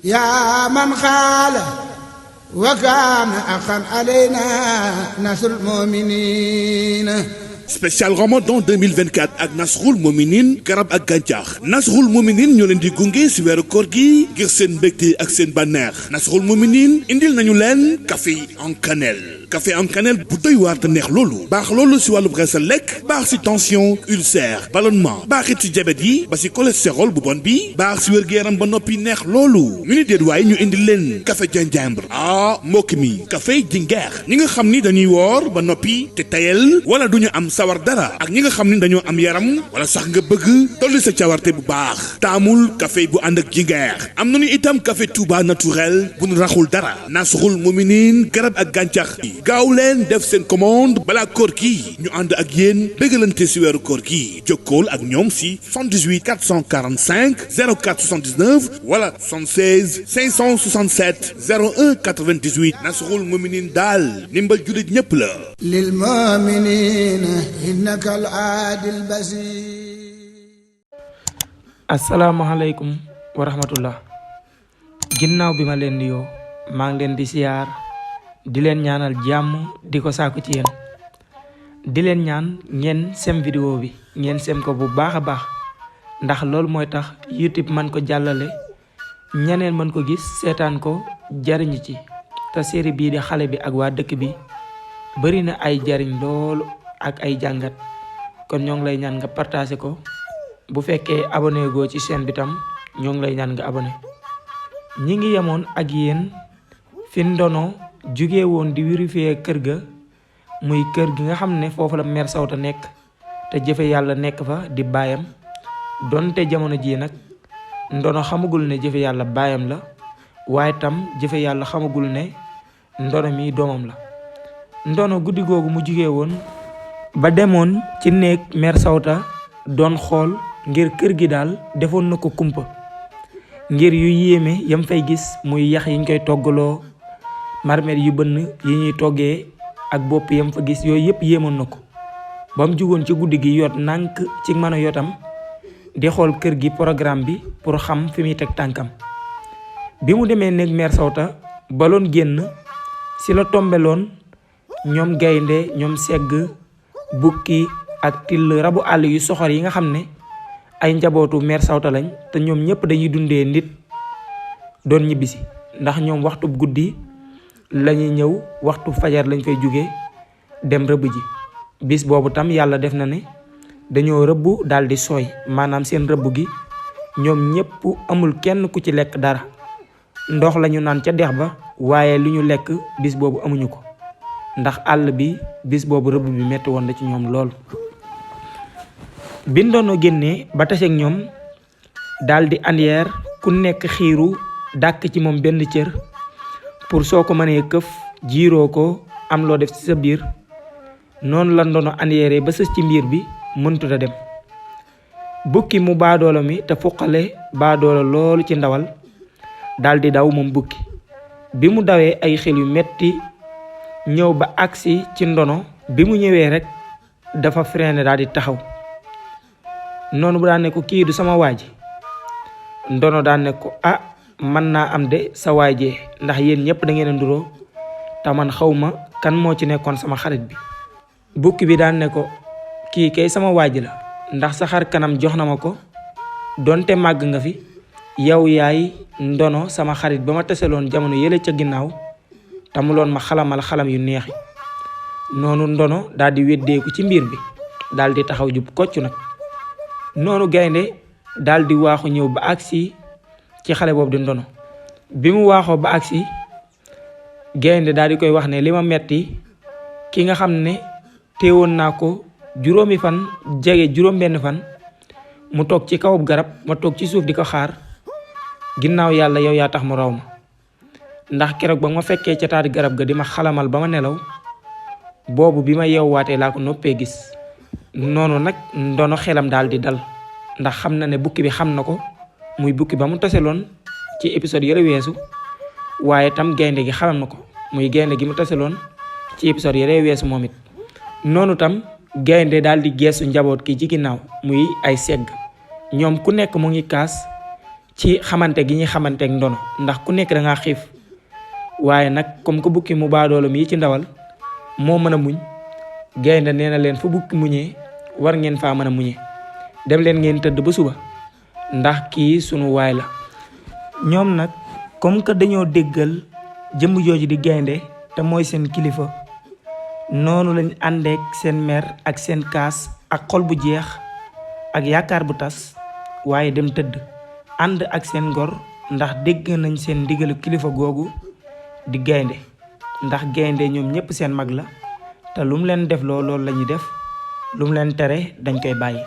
يا من قال وكان أخا علينا نصر المؤمنين. spécial Ramadan 2024 ak Nasrul Mominin garab ak gàncax Nasrul Mominin ñoo leen di gunge si weeru koor gi ngir seen mbégte ak seen bànneex Nasrul Mominin indil nañu leen café en cannelle bu doy waar te neex loolu baax loolu si wàllu reesal lekk baax si tension ulcère ballonnement baaxit si diabète yi ba si cholestérol bu bon bi baax si wér-gu-yaram ba noppi neex loolu ñu ni déet waaye ñu indil leen café gingembre mbokk mi café jingeer ñi nga xam ni dañuy woor ba noppi te tayel wala duñu am sawar dara ak ñi nga xam ni dañoo am yaram wala sax nga bëgg dolli sa cawarte bu baax taamul café bu ànd ak jingeer am nañu itam café Touba naturel bu nu raxul dara Nasrul Mominin garab ak gàncax gaaw leen def seen commande balaa koor gi ñu ànd ak yéen bégalante si weeru koor gi jokkool ak ñoom si 78 445 04 79 wala 76 567 01 98 Nasrul Mominin daal ndimbal jullit ñëpp la lil mu'minina innaka al aadil basir. asalaamaaleykum wa rahmatullah ginnaaw bi ma leen nuyoo maa ngi leen di siyaar di leen ñaanal jàmm di ko sàkku ci yéen di leen ñaan ngeen sem vidéo bi ngeen sem ko bu baax a baax ndax loolu mooy tax YouTube man ko jàllale ñeneen mën ko gis seetaan ko jariñu ci te série bii di xale bi ak waa dëkk bi bari na ay jariñ loolu ak ay jàngat kon ñoo ngi lay ñaan nga partagé ko bu fekkee abonné goo ci chaîne bi tam ñoo ngi lay ñaan nga abonné ñi ngi yemoon ak yéen fi ndono jóge woon di vérifier kër ga muy kër gi nga xam ne foofu la mère Sawta nekk te jëfe yàlla nekk fa di baayam donte jamono ji nag ndono xamagul ne jëfe yàlla baayam la waaye tam jëfe yàlla xamagul ne ndono mi doomam la ndono guddi googu mu jóge woon ba demoon ci néeg mère Sawta doon xool ngir kër gi daal defoon na ko kumpa ngir yu yéeme yam fay gis muy yax yiñ koy toggaloo marmet yu bënn yi ñuy toggee ak bopp yam fa gis yooyu yëpp yéemoon na ko ba mu jugoon ci guddi gi yot nànk ci mën a yotam di xool kër gi programme bi pour xam fi muy teg tànkam bi mu demee néeg mère Sawta baloon génn si la tombeloon ñoom gaynde ñoom segg bukki ak till rabu àll yu soxor yi nga xam ne ay njabootu mère Sawta lañ te ñoom ñëpp dañuy dundee nit doon ñibbisi ndax ñoom waxtu guddi lañuy ñëw waxtu fajar lañ fay jóge dem rëbb ji bis boobu tam yàlla def na ne dañoo rëbb daldi sooy maanaam seen rëbb gi ñoom ñëpp amul kenn ku ci lekk dara ndox lañu naan ca dex ba waaye li ñu lekk bis boobu amuñu ko ndax àll bi bis boobu rëbb bi metti woon na ci ñoom lool bi ndono génnee ba taseeg ñoom daldi anyeer ku nekk xiiru dàkk ci moom benn cër pour soo ko mënee këf jiiroo ko am loo def ci sa biir noonu la ndono anyeere ba sës ci mbiir bi mëntut a dem bukki mu baadoola mi te fuqale baadoola loolu ci ndawal daldi daw moom bukki bi mu dawee ay xel yu metti ñëw ba agsi ci ndono bi mu ñëwee rek dafa freiné daldi taxaw noonu bu daan ne ko kii du sama waaji ndono daan ne ko mën naa am de sa waajee ndax yéen ñëpp da ngeen a nduroo te man xawma kan moo ci nekkoon sama xarit bi bukki bi daan ne ko kii kay sama waaji la ndax sa xar kanam jox na ma ko donte màgg nga fi yow yaay ndono sama xarit ba ma taseloon jamono yële ca ginnaaw tamuloon ma xalamal xalam yu neexi noonu ndono daal di weddeeku ci mbir bi daal di taxaw jub kocc nag noonu gaynde daal di waaxu ñëw ba agsi ci xale boobu di ndono bi mu waaxoo ba agsi gaynde daal di koy wax ne li ma metti ki nga xam ne teewoon naa ko juróomi fan jege juróom benn fan mu toog ci kawub garab ma toog ci suuf di ko xaar ginnaaw yàlla yow yaa tax mu raw ma ndax keroog ba ma fekkee ca taati garab ga di ma xalamal ba ma nelaw boobu bi ma yeewwaatee laa ko noppee gis noonu nag ndono xelam daal di dal ndax xam na ne bukki bi xam na ko muy bukki ba mu taseloon ci épisode yële weesu waaye tam gaynde gi xalam na ko muy gaynde gi mu taseloon ci épisode yële weesu moom it noonu tam gaynde daal di geesu njaboot ki ci ginnaaw muy ay segg ñoom ku nekk mu ngi kaas ci xamante gi ñuy xamanteek ndono ndax ku nekk da ngaa xiif waaye nag comme que bukki mu baadoolam yi ci ndawal moo mën a muñ gaynde nee na leen fu bukki muñee war ngeen faa mën a muñee dem leen ngeen tëdd ba suba ndax kii sunu waay la. ñoom nag comme que dañoo déggal jëmm jooju di gaynde te mooy seen kilifa noonu lañ àndeek seen mer ak seen kaas ak xol bu jeex ak yaakaar bu tas waaye dem tëdd ànd ak seen ngor ndax dégg nañ seen ndigalu kilifa googu di gaynde ndax gaynde ñoom ñépp seen mag la te lu mu leen def loolu la ñuy def lu mu leen tere dañ koy bàyyi.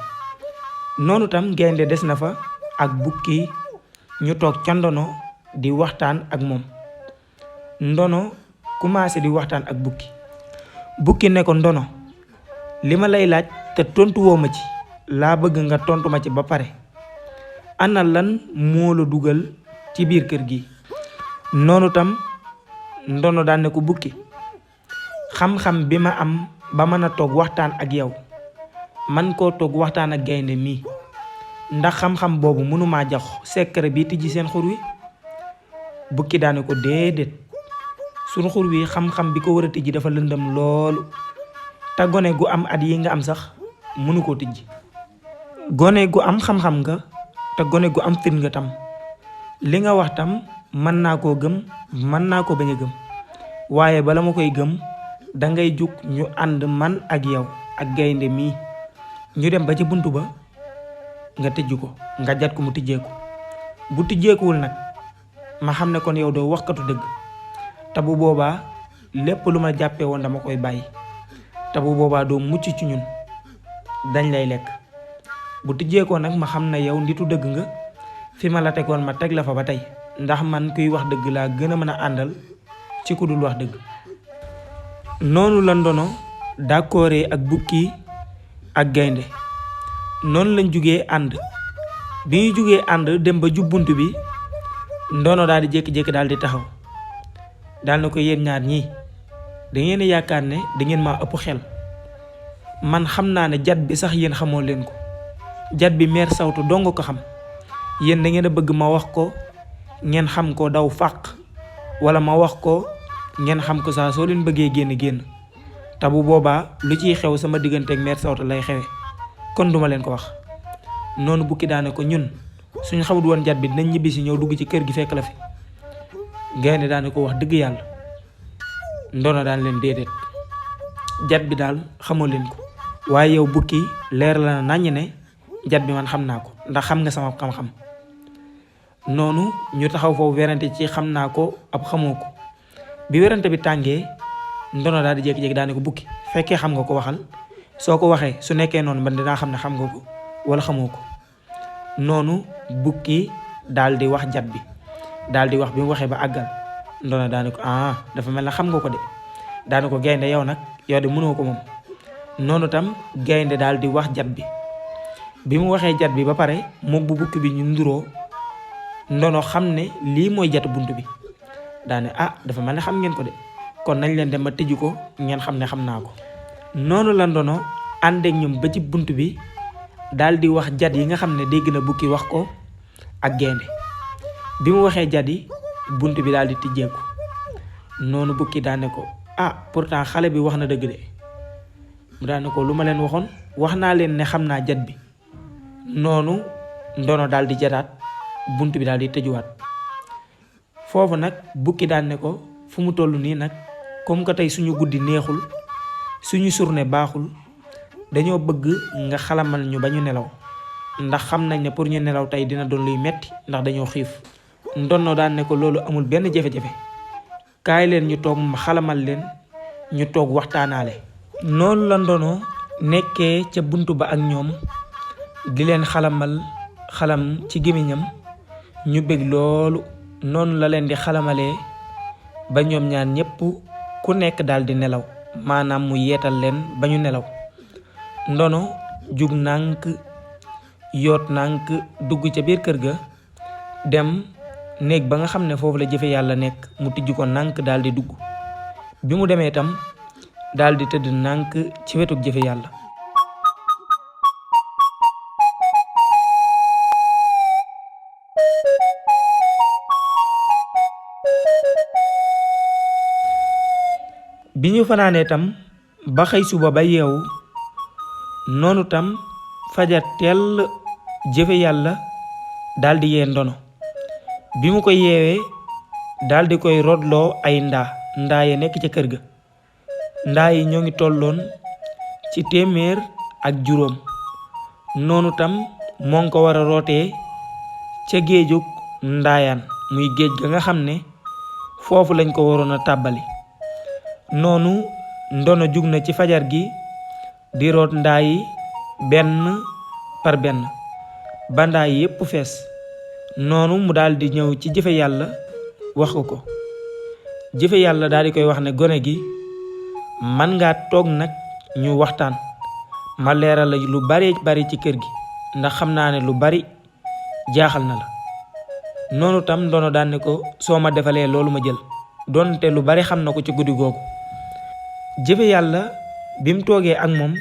noonu tam gaynde des na fa ak bukki ñu toog ca ndono di waxtaan ak moom. ndono commencé di waxtaan ak bukki ne ko ndono li ma lay laaj te tontu woo ma ci laa bëgg nga tontu ma ci ba pare ana lan moo la dugal ci biir kër gi. noonu tam ndono daan ne ko bukki xam-xam bi ma am ba mën a toog waxtaan ak yow man koo toog waxtaan ak gaynde mii ndax xam-xam boobu mënumaa jox secret bi tijji seen xur wi. bukki daane ko déedéet sunu xur wi xam-xam bi ko war a tijji dafa lëndëm loolu te gone gu am at yi nga am sax mënu koo tijji. gone gu am xam-xam nga te gone gu am fit nga tam li nga wax tam mën naa koo gëm mën naa ko bañ a gëm waaye bala ma koy gëm dangay jug ñu ànd man ak yow ak gaynde mii ñu dem ba ci buntu ba nga tëjju ko nga jat ko mu tijjeeku bu tijjeekuwul nag ma xam ne kon yow doo waxkatu dëgg te bu boobaa lépp lu ma jàppee woon dama koy bàyyi te bu boobaa doo mucc ci ñun dañ lay lekk. bu tijjeekoo nag ma xam ne yow nditu dëgg nga fi ma la tegoon ma teg la fa ba tey ndax man kuy wax dëgg laa gën a mën a àndal ci ku dul wax dëgg. noonu la ndono d'accordé ak bukki ak gaynde noonu lañ jugee ànd bi ñu jugee ànd dem ba jub bunt bi ndono daal di jékki-jékki daal di taxaw daal na ko yéen ñaar ñii da ngeen a yaakaar ne da ngeen maa ëpp xel man xam naa ne jat bi sax yéen xamoo leen ko jat bi meer sawtu dong ko xam yéen da ngeen a bëgg ma wax ko ngeen xam ko daw fàq wala ma wax ko ngeen xam ko saa soo leen bëggee génn te bu boobaa lu ciy xew sama digganteeg meer sawtu lay xewe kon duma leen ko wax. noonu bukki daane ko ñun suñ xamut woon jat bi dinañ ñibbisi ñëw dugg ci kër gi fekk la fi. gaynde daane ko wax dëgg yàlla ndono daan leen déedéet jat bi daal xamoo leen ko waaye yow bukki leer la na naññ ne jat bi man xam naa ko ndax xam nga sama xam-xam. noonu ñu taxaw foofu werante ci xam naa ko ab xamoo ko bi werante bi tàngee ndono daal di jékki-jékki daane ko bukki fekkee xam nga ko waxal soo ko waxee su nekkee noonu man dinaa xam ne xam nga ko wala xamoo ko. noonu bukki daal di wax jat bi daal di wax bi mu waxee ba àggal ndono daane ko dafa mel na xam nga ko de daane ko gaynde yow nag yow de mënoo ko moom. noonu tam gaynde daal di wax jat bi mu waxee jat bi ba pare moom bu bukki bi ñu nduroo ndono xam ne lii mooy jatu bunt bi daane dafa mel ne xam ngeen ko de kon nañ leen dem ba tëju ko ngeen xam ne xam naa ko. noonu la ndono àndeek ñoom ba ci bunt bi daal di wax jat yi nga xam ne dégg na bukki wax ko ak gaynde bi mu waxee jat yi bunt bi daal di tijjeeku. noonu bukki daane ko pourtant xale bi wax na dëgg de mu daane ko lu ma leen waxoon wax naa leen ne xam naa jat bi. noonu ndono daal di jataat bunt bi daal di tëjuwaat foofu nag bukki daan ne ko fu mu toll nii nag comme que tey suñu guddi neexul suñu journée baaxul dañoo bëgg nga xalamal ñu ba ñu nelaw ndax xam nañ ne pour ñu nelaw tey dina doon luy metti ndax dañoo xiif. ndono daan ne ko loolu amul benn jafe-jafe kaay leen ñu toog ma xalamal leen ñu toog waxtaanaale. noonu la ndono nekkee ca bunt ba ak ñoom di leen xalamal xalam ci gémmiñam ñu bëgg loolu. noonu la leen di xalamalee ba ñoom ñaar ñépp ku nekk daal di nelaw maanaam mu yeetal leen ba ñu nelaw. ndono jug nànk yoot nànk dugg ca biir kër ga dem néeg ba nga xam ne foofu la jëfe yàlla nekk mu tijj ko nànk daal di dugg bi mu demee itam daal di tëdd nànk ci wetu jëfe yàlla. bi ñu fanaanee tam ba xëy suba ba yeewu noonu tam fajar teel jëfe yàlla daldi yee ndono bi mu ko yeewee daldi koy rotloo ay ndaa ya nekk ca kër ga ndaa yi ñoo ngi tolloon ci 100 noonu tam moo ngi ko war a rootee ca géejug ndaayaan muy géej ga nga xam ne foofu lañ ko waroon a tàbbali noonu ndono jug na ci fajar gi di root ndaa yi benn par benn ba ndaa yi yépp fees noonu mu daldi ñëw ci jëfe yàlla wax ko jëfe yàlla daldi koy wax ne gone gi man ngaa toog nag ñu waxtaan ma leeral la lu bari ci kër gi ndax xam naa ne lu bari jaaxal na la noonu tam ndono daan ne ko soo ma defalee loolu ma jël doonte lu bari xam na ko ci guddi googu jëfe yàlla bi mu toogee ak moom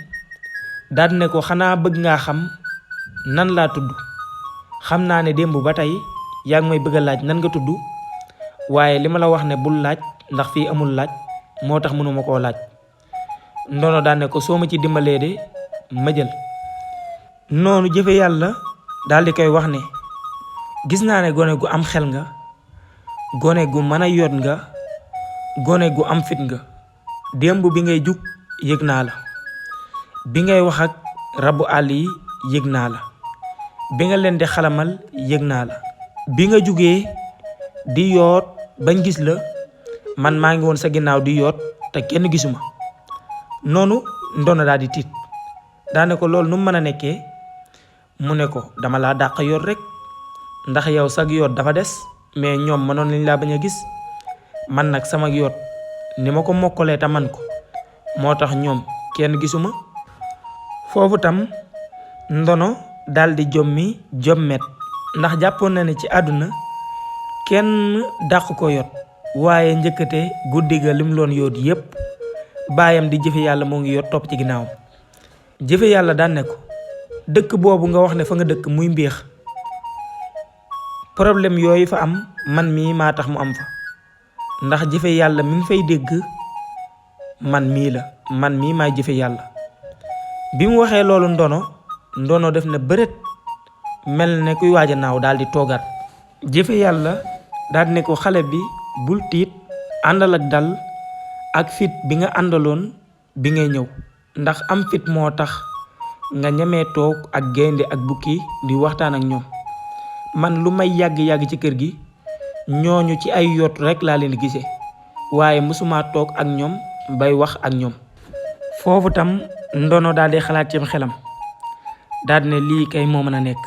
daan ne ko xanaa bëgg ngaa xam nan laa tudd xam naa ne démb ba tey yaa ngi may bëgg a laaj nan nga tudd waaye li ma la wax ne bul laaj ndax fii amul laaj moo tax mënuma koo laaj ndono daan ne ko soo ma ci dimbalee de ma jël noonu jëfe yàlla daldi koy wax ne gis naa ne gone gu am xel nga gone gu mën a yoot nga gone gu am fit nga démb bi ngay jug yëg naa la bi ngay wax ak rabu àll yi yëg naa la bi nga leen di xalamal yëg naa la bi nga jugee di yoot bañ gis la man maa ngi woon sa ginnaaw di yoot te kenn gisuma noonu ndono daal di tiit daane ko loolu nu mu mën a nekkee mu ne ko dama laa dàq yoot rek ndax yow sag yoot dafa des mais ñoom mënoon lañ laa bañ a gis man nag sama yoot ni ma ko mokkalee te man ko moo tax ñoom kenn gisuma foofu tam ndono daldi jommet ndax jàppoon na ne ci àdduna kenn dàq ko yot waaye njëkkate guddi ga lim loon yoot yépp baayam di jëfe yàlla moo ngi yot topp ci ginnaawam jëfe yàlla daan ne ko dëkk boobu nga wax ne fa nga dëkk muy Mbéex problème yooyu fa am man mii maa tax mu am fa ndax jëfe yàlla mi ngi fay dégg man mii maay jëfe yàlla bi mu waxee loolu ndono def na bërét mel ne kuy waaj a naaw daal di toogaat jëfe yàlla daal di ne ko xale bi bul tiit àndal ak dal ak fit bi nga àndaloon bi ngay ñëw ndax am fit moo tax nga ñemee toog ak gaynde ak bukki di waxtaan ak ñoom man lu may yàgg-yàgg ci kër gi ñooñu ci ay yoot rekk laa leen gisee waaye mësuma toog ak ñoom bay wax ak ñoom foofu tam ndono daal di xalaat ci xelam daal ne lii kay moo mën a nekk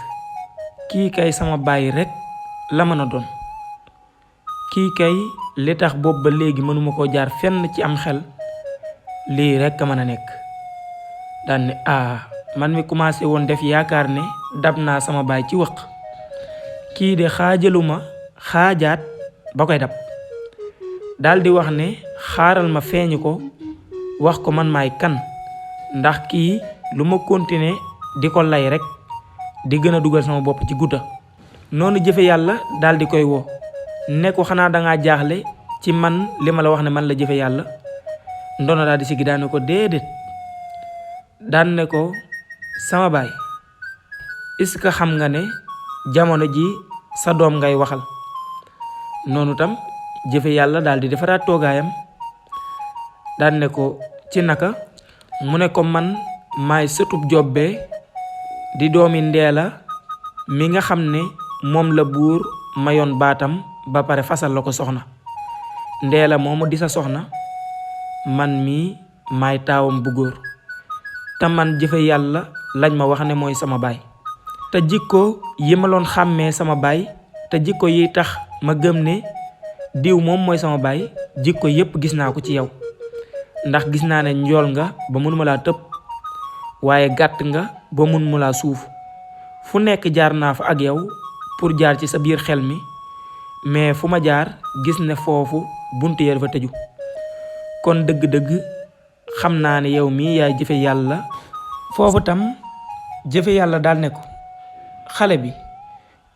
kii kay sama baay rekk la mën a doon kii kay li tax boobu ba léegi mënuma koo jaar fenn ci am xel lii rekk a mën a nekk daal ne man mi commencé woon def yaakaar ne dab naa sama baay ci wëq kii de xaajaluma xaajaat ba koy dab daal di wax ne xaaral ma feeñu ko wax ko man maay kan ndax kii lu ma continuer di ko lay rek di gën a dugal sama bopp ci gudda noonu jëfe yàlla daal di koy woo ne ko xanaa dangaa jaaxle ci man li ma la wax ne man la jëfe yàlla ndono daal di sigi daan ne ko déedéet daan ne ko sama baay est-ce que xam nga ne jamono ji sa doom ngay waxal noonu tam jëfe yàlla daal di defaraat toogaayam daan ne ko ci naka mu ne ko man maay sëtub jobbe di doomi Ndeela mi nga xam ne moom la buur mayoon baatam ba pare fasal la ko soxna Ndeela moomu di sa soxna man mii maay taawam bu góor te man jëfe yàlla lañ ma wax ne mooy sama baay te jikko yi ma loon xàmmee sama baay te jikko yi tax ma gëm ne diw moom mooy sama baay jikko yépp gis naa ko ci yow ndax gis naa ne njool nga ba mënuma laa tëb waaye gàtt nga ba mënuma laa suuf fu nekk jaar naa fa ak yow pour jaar ci sa biir xel mi mais fu ma jaar gis ne foofu buntu ya dafa tëju kon dëgg-dëgg xam naa ne yow mii yaay jëfe yàlla foofu tam jëfe yàlla daal ne ko xale bi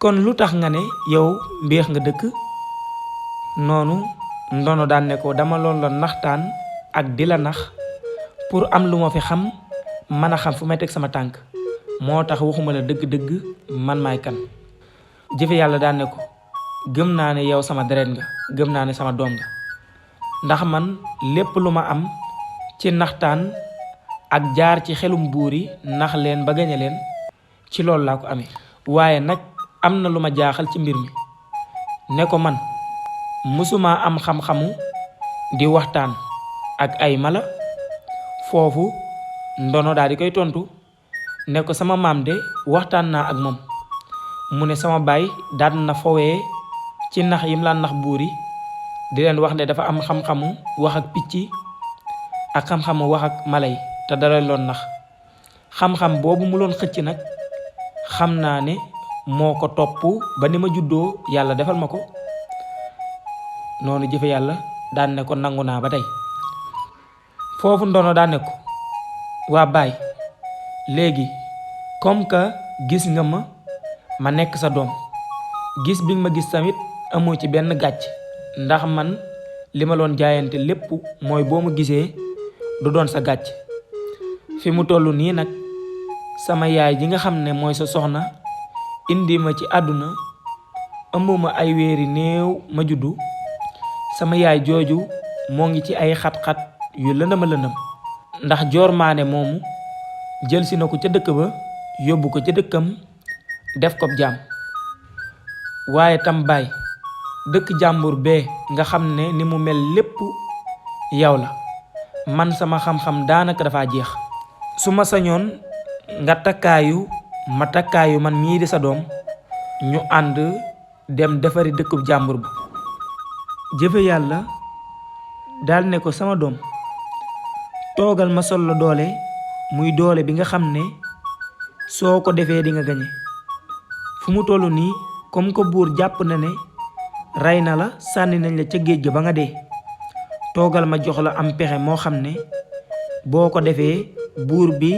kon lu tax nga ne yow Mbéex nga dëkk noonu ndono daan ne ko dama loon la naxtaan ak di la nax pour am lu ma fi xam mën a xam fu may teg sama tànk moo tax waxuma la dëgg-dëgg man maay kan. jëfe yàlla daan ne ko gëm naa ne yow sama deret nga, gëm naa ne sama doom nga, ndax man lépp lu ma am ci naxtaan ak jaar ci xelum buur yi nax leen ba gañe leen ci loolu laa ko amee. waaye nag am na lu ma jaaxal ci mbir mi, ne ko man musuma am xam-xamu di waxtaan ak ay mala. foofu ndono daal di koy tontu ne ko sama maam de waxtaan naa ak moom, mu ne sama baay daan na fowee ci nax yim laan nax buur yi di leen wax ne dafa am xam-xamu wax ak picc ak xam-xamu wax ak mala yi te dara loon nax. xam-xam boobu mu loon xëcc nag xam naa ne moo ko topp ba ni ma juddoo yàlla defal ma ko. noonu jëfe yàlla daan ne ko nangu naa ba tey. foofu ndono daan ne ko waa baay léegi comme que gis nga ma nekk sa doom, gis bi nga ma gis tamit amoo ci benn gàcc, ndax man li ma loon jaayante lépp mooy boo ma gisee du doon sa gàcc. fi mu toll nii nag sama yaay ji nga xam ne mooy sa soxna indi ma ci àdduna ëmb ma ay weeri néew ma juddu. sama yaay jooju moo ngi ci ay xat-xat yu lëndama lëndam, ndax joor maane moomu jël si na ko ca dëkk ba yóbbu ko ca dëkkam def ko jaam. waaye tam baay dëkk jàmbur bee nga xam ne ni mu mel lépp yow la, man sama xam-xam daanaka dafa jeex. su ma sañoon nga takkaayu ma takkaayu man mii di sa doom, ñu ànd dem defari dëkkub jàmbur bu. jëfe yàlla daal ne ko sama doom toogal ma sol la doole, muy doole bi nga xam ne soo ko defee di nga gañe. fu mu toll nii comme que buur jàpp na ne rey na la sànni nañ la ca géej ga ba nga dee, toogal ma jox la am pexe moo xam ne boo ko defee buur bi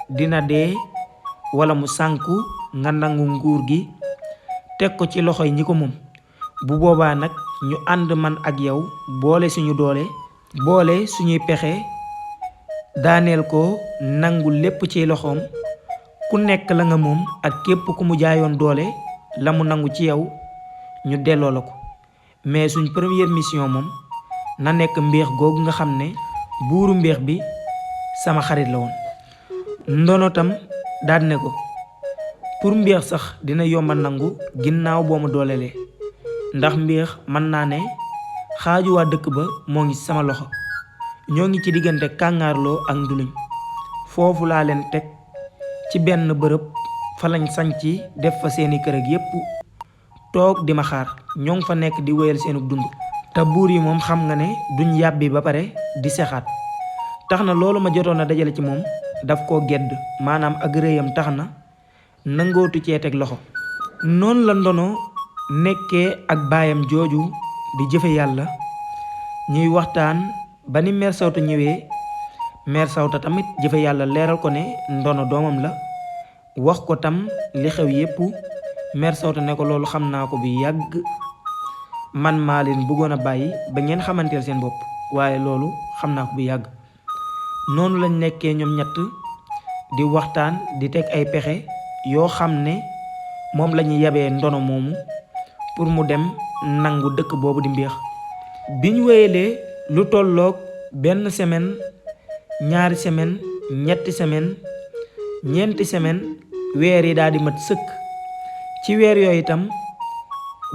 dina dee wala mu sànku nga nangu nguur gi teg ko ci loxoy ñi ko moom. bu boobaa nag ñu ànd man ak yow boole suñu doole, boole suñuy pexe daaneel ko nangu lépp ci loxoom. ku nekk la nga moom ak képp ku mu jaayoon doole la mu nangu ci yow ñu delloo la ko. mais suñ première mission moom na nekk mbéex googu nga xam ne buuru mbéex bi sama xarit la woon. ndono tam daal ne ko pour mbéex sax dina yomba nangu ginnaaw boo ma doolelee, ndax mbéex mën naa ne xaaju waa dëkk ba moo ngi sama loxo. ñoo ngi ci diggante kàngaarloo ak nduluñ. foofu laa leen teg ci benn bërëb fa lañ sañci def fa seeni kër ak yépp toog di ma xaar. ñoo ngi fa nekk di wéyal seenu dund. te buur yi moom xam nga ne duñ yàbbi ba pare di sexaat. tax na loolu ma jotoon a dajale ci moom daf koo gedd, maanaam ak rëyam tax na nangootu cee teg loxo. noonu la ndono nekkee ak baayam jooju di jëfe yàlla ñuy waxtaan ba ni mère Sawta ñëwee. mère Sawta tamit jëfe yàlla leeral ko ne ndono doomam la, wax ko tam li xew yépp. mère Sawta ne ko loolu xam naa ko bu yàgg, man maa leen bëggoon a bàyyi ba ngeen xamanteel seen bopp, waaye loolu xam naa ko bu yàgg. noonu lañ nekkee ñoom ñett di waxtaan di teg ay pexe yoo xam ne moom la ñuy yabee ndono moomu pour mu dem nangu dëkk boobu di mbéex. biñ wéyalee lu tolloog benn semaine, ñaari semaine, ñetti semaine, ñeenti semaine, weer yi daal di mat sëkk. ci weer yooyu itam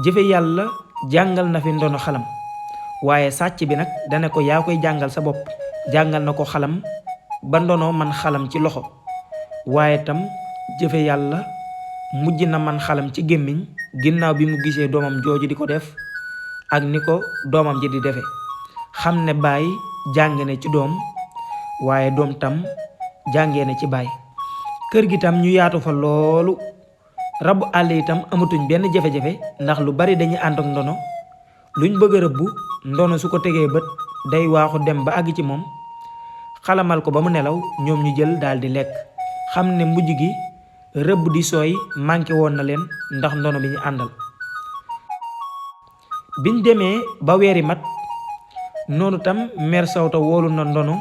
jëfe yàlla jàngal na fi ndono xalam, waaye sàcc bi nag dana ko yaa koy jàngal sa bopp. jàngal na ko xalam ba ndono man xalam ci loxo, waaye tam jëfe yàlla mujj na man xalam ci gémmiñ ginnaaw bi mu gisee doomam jooju di ko def ak ni ko doomam ji di defe. xam ne baay jàng ne ci doom, waaye doom tam jàngee na ci baay. kër gi tam ñu yaatu fa loolu. rabu àll itam amatuñ benn jafe-jafe, ndax lu bari dañuy ànd ak ndono. luñ bëgg a rëbbu ndono su ko tegee bët day waaxu dem ba àgg ci moom, xalamal ko ba mu nelaw, ñoom ñu jël daal di lekk. xam ne mujj gi rëbb di sooy manqué woon na leen ndax ndono bi ñu àndal. biñ demee ba weeri mat noonu tam mère Sawta woolu na ndono.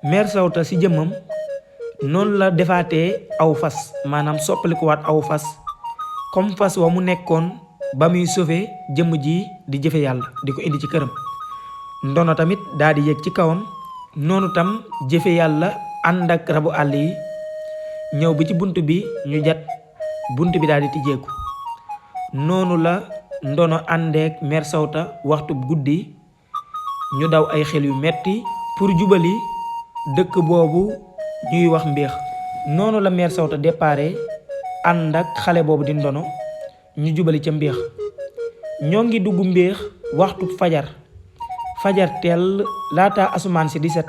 mère Sawta si jëmmam noonu la defaatee aw fas maanaam soppalikuwaat aw fas comme fas wa mu nekkoon ba muy sauver jëmm ji di jëfe yàlla di ko indi ci këram. ndono tamit daal di yéeg ci kawam noonu tam jëfe yàlla ànd ak rabu àll yi ñëw bi ci bunt bi ñu jat bunt bi daal di tijjeeku. noonu la ndono àndeek mère Sawta waxtu guddi ñu daw ay xel yu metti pour jubali dëkk boobu ñuy wax Mbéex. noonu la mère Sawta déparé ànd ak xale boobu di ndono ñu jubali ca Mbéex. ñoo ngi dugg Mbéex waxtu fajar teel laata asamaan si di set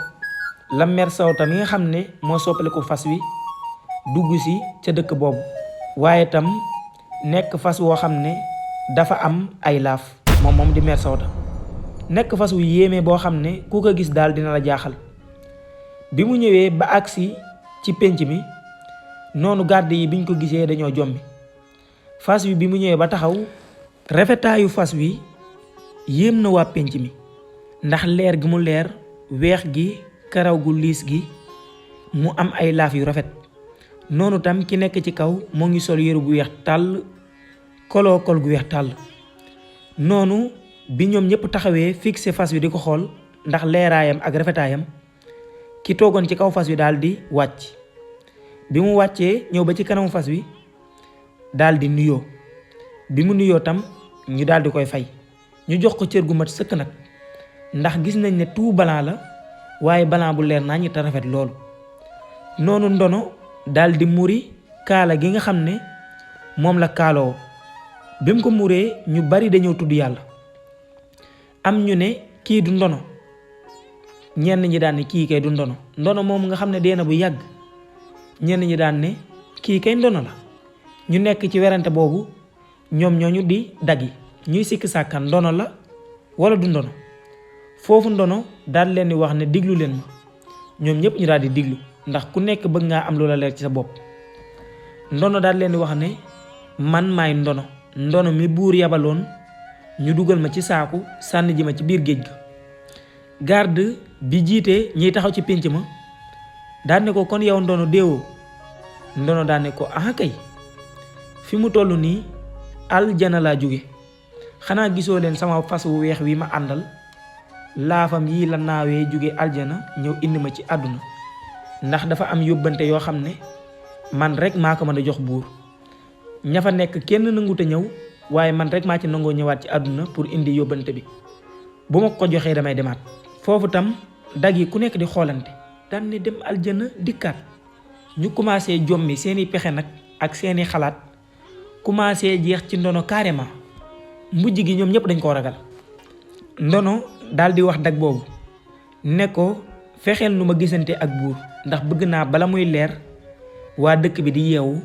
la mère Sawta mi nga xam ne moo soppaliku fas wi dugg si ca dëkk boobu waaye tam nekk fas woo xam ne dafa am ay laaf moom di mère Sawta nekk fas wu yéeme boo xam ne ku ko gis daal dina la jaaxal. bi mu ñëwee ba agsi ci pénc mi noonu garde yi biñ ko gisee dañoo jommi. fas wi bi mu ñëwee ba taxaw rafetaayu fas wi yéem na waa pénc mi ndax leer gi mu leer weex gi karaw gu liis gi mu am ay laaf yu rafet. noonu tam ki nekk ci kaw moo ngi sol yëre bu weex tàll koloo kol gu weex tàll. noonu bi ñoom ñëpp taxawee fixé fas wi di ko xool ndax leeraayam ak rafetaayam ki toogoon ci kaw fas wi daal di wàcc. bi mu wàccee ñëw ba ci kanamu fas wi daal di nuyoo. bi mu nuyoo tam ñu daal di koy fay ñu jox ko cër gu mat sëkk nag ndax gis nañ ne tout blanc la waaye blanc bu leer nañ te rafet loolu. noonu ndono daal di muri kaala gi nga xam ne moom la kaaloo. bi mu ko muree ñu bari dañoo tudd yàlla. am ñu ne kii du ndono ñenn ñi daan ne kii kay du ndono moom nga xam ne dee na bu yàgg. ñenn ñi daan ne kii kay ndono la. ñu nekk ci werante boobu ñoom ñooñu di daggi ñuy sikki sàkkan ndono la wala du ndono. foofu ndono daal leen di wax ne diglu leen ma ñoom ñëpp ñu daal di diglu ndax ku nekk bëgg ngaa am loola leer ci sa bopp. ndono daal leen di wax ne man maay ndono mi buur yabaloon ñu dugal ma ci saaku sànni ji ma ci biir géej ga. garde bi jiite ñiy taxaw ci pénc ma daan ne ko kon yow ndono déewoo. ndono daan ne ko ah kay fi mu toll nii aljana laa jóge xanaa gisoo leen sama fas wu weex wi ma àndal laafam yii la naawee jóge aljana ñëw indi ma ci àdduna ndax dafa am yóbbante yoo xam ne man rek maa ko mën a jox buur. ña fa nekk kenn nangu te ñëw waaye man rek maa ci nangoo ñëwaat ci àdduna pour indi yóbbante bi bu ma ko joxee damay demaat. foofu tam dag yi ku nekk di xoolante daan ne dem aljana dikkaat. ñu commencé jommi seeni pexe nag ak seeni xalaat commencé jeex ci ndono carrément mujj gi ñoom ñëpp dañ koo ragal. ndono daal di wax dag boobu ne ko fexeel nu ma gisante ak buur ndax bëgg naa bala muy leer waa dëkk bi di yeewu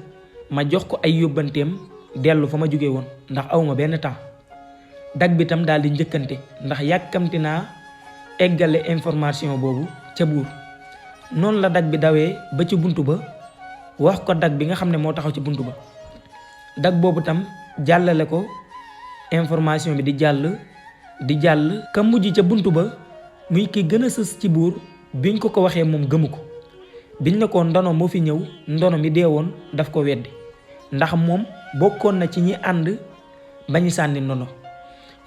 ma jox ko ay yóbbanteem dellu fa ma jóge woon ndax awma benn temps. dag bi tam daal di njëkkante ndax yàkkamti naa eggale information boobu ca buur. noonu la dag bi dawee ba ci buntu ba wax ko dag bi nga xam ne moo taxaw ci buntu ba. dag boobu tam jàllale ko information bi di jàll ka mujj ca buntu ba muy ki gën a sës ci buur biñ ko waxee moom gëmu ko. biñ ne ko ndono moo fi ñëw ndono mi deewoon daf ko weddi ndax moom bokkoon na ci ñi ànd bañu sànni ndono.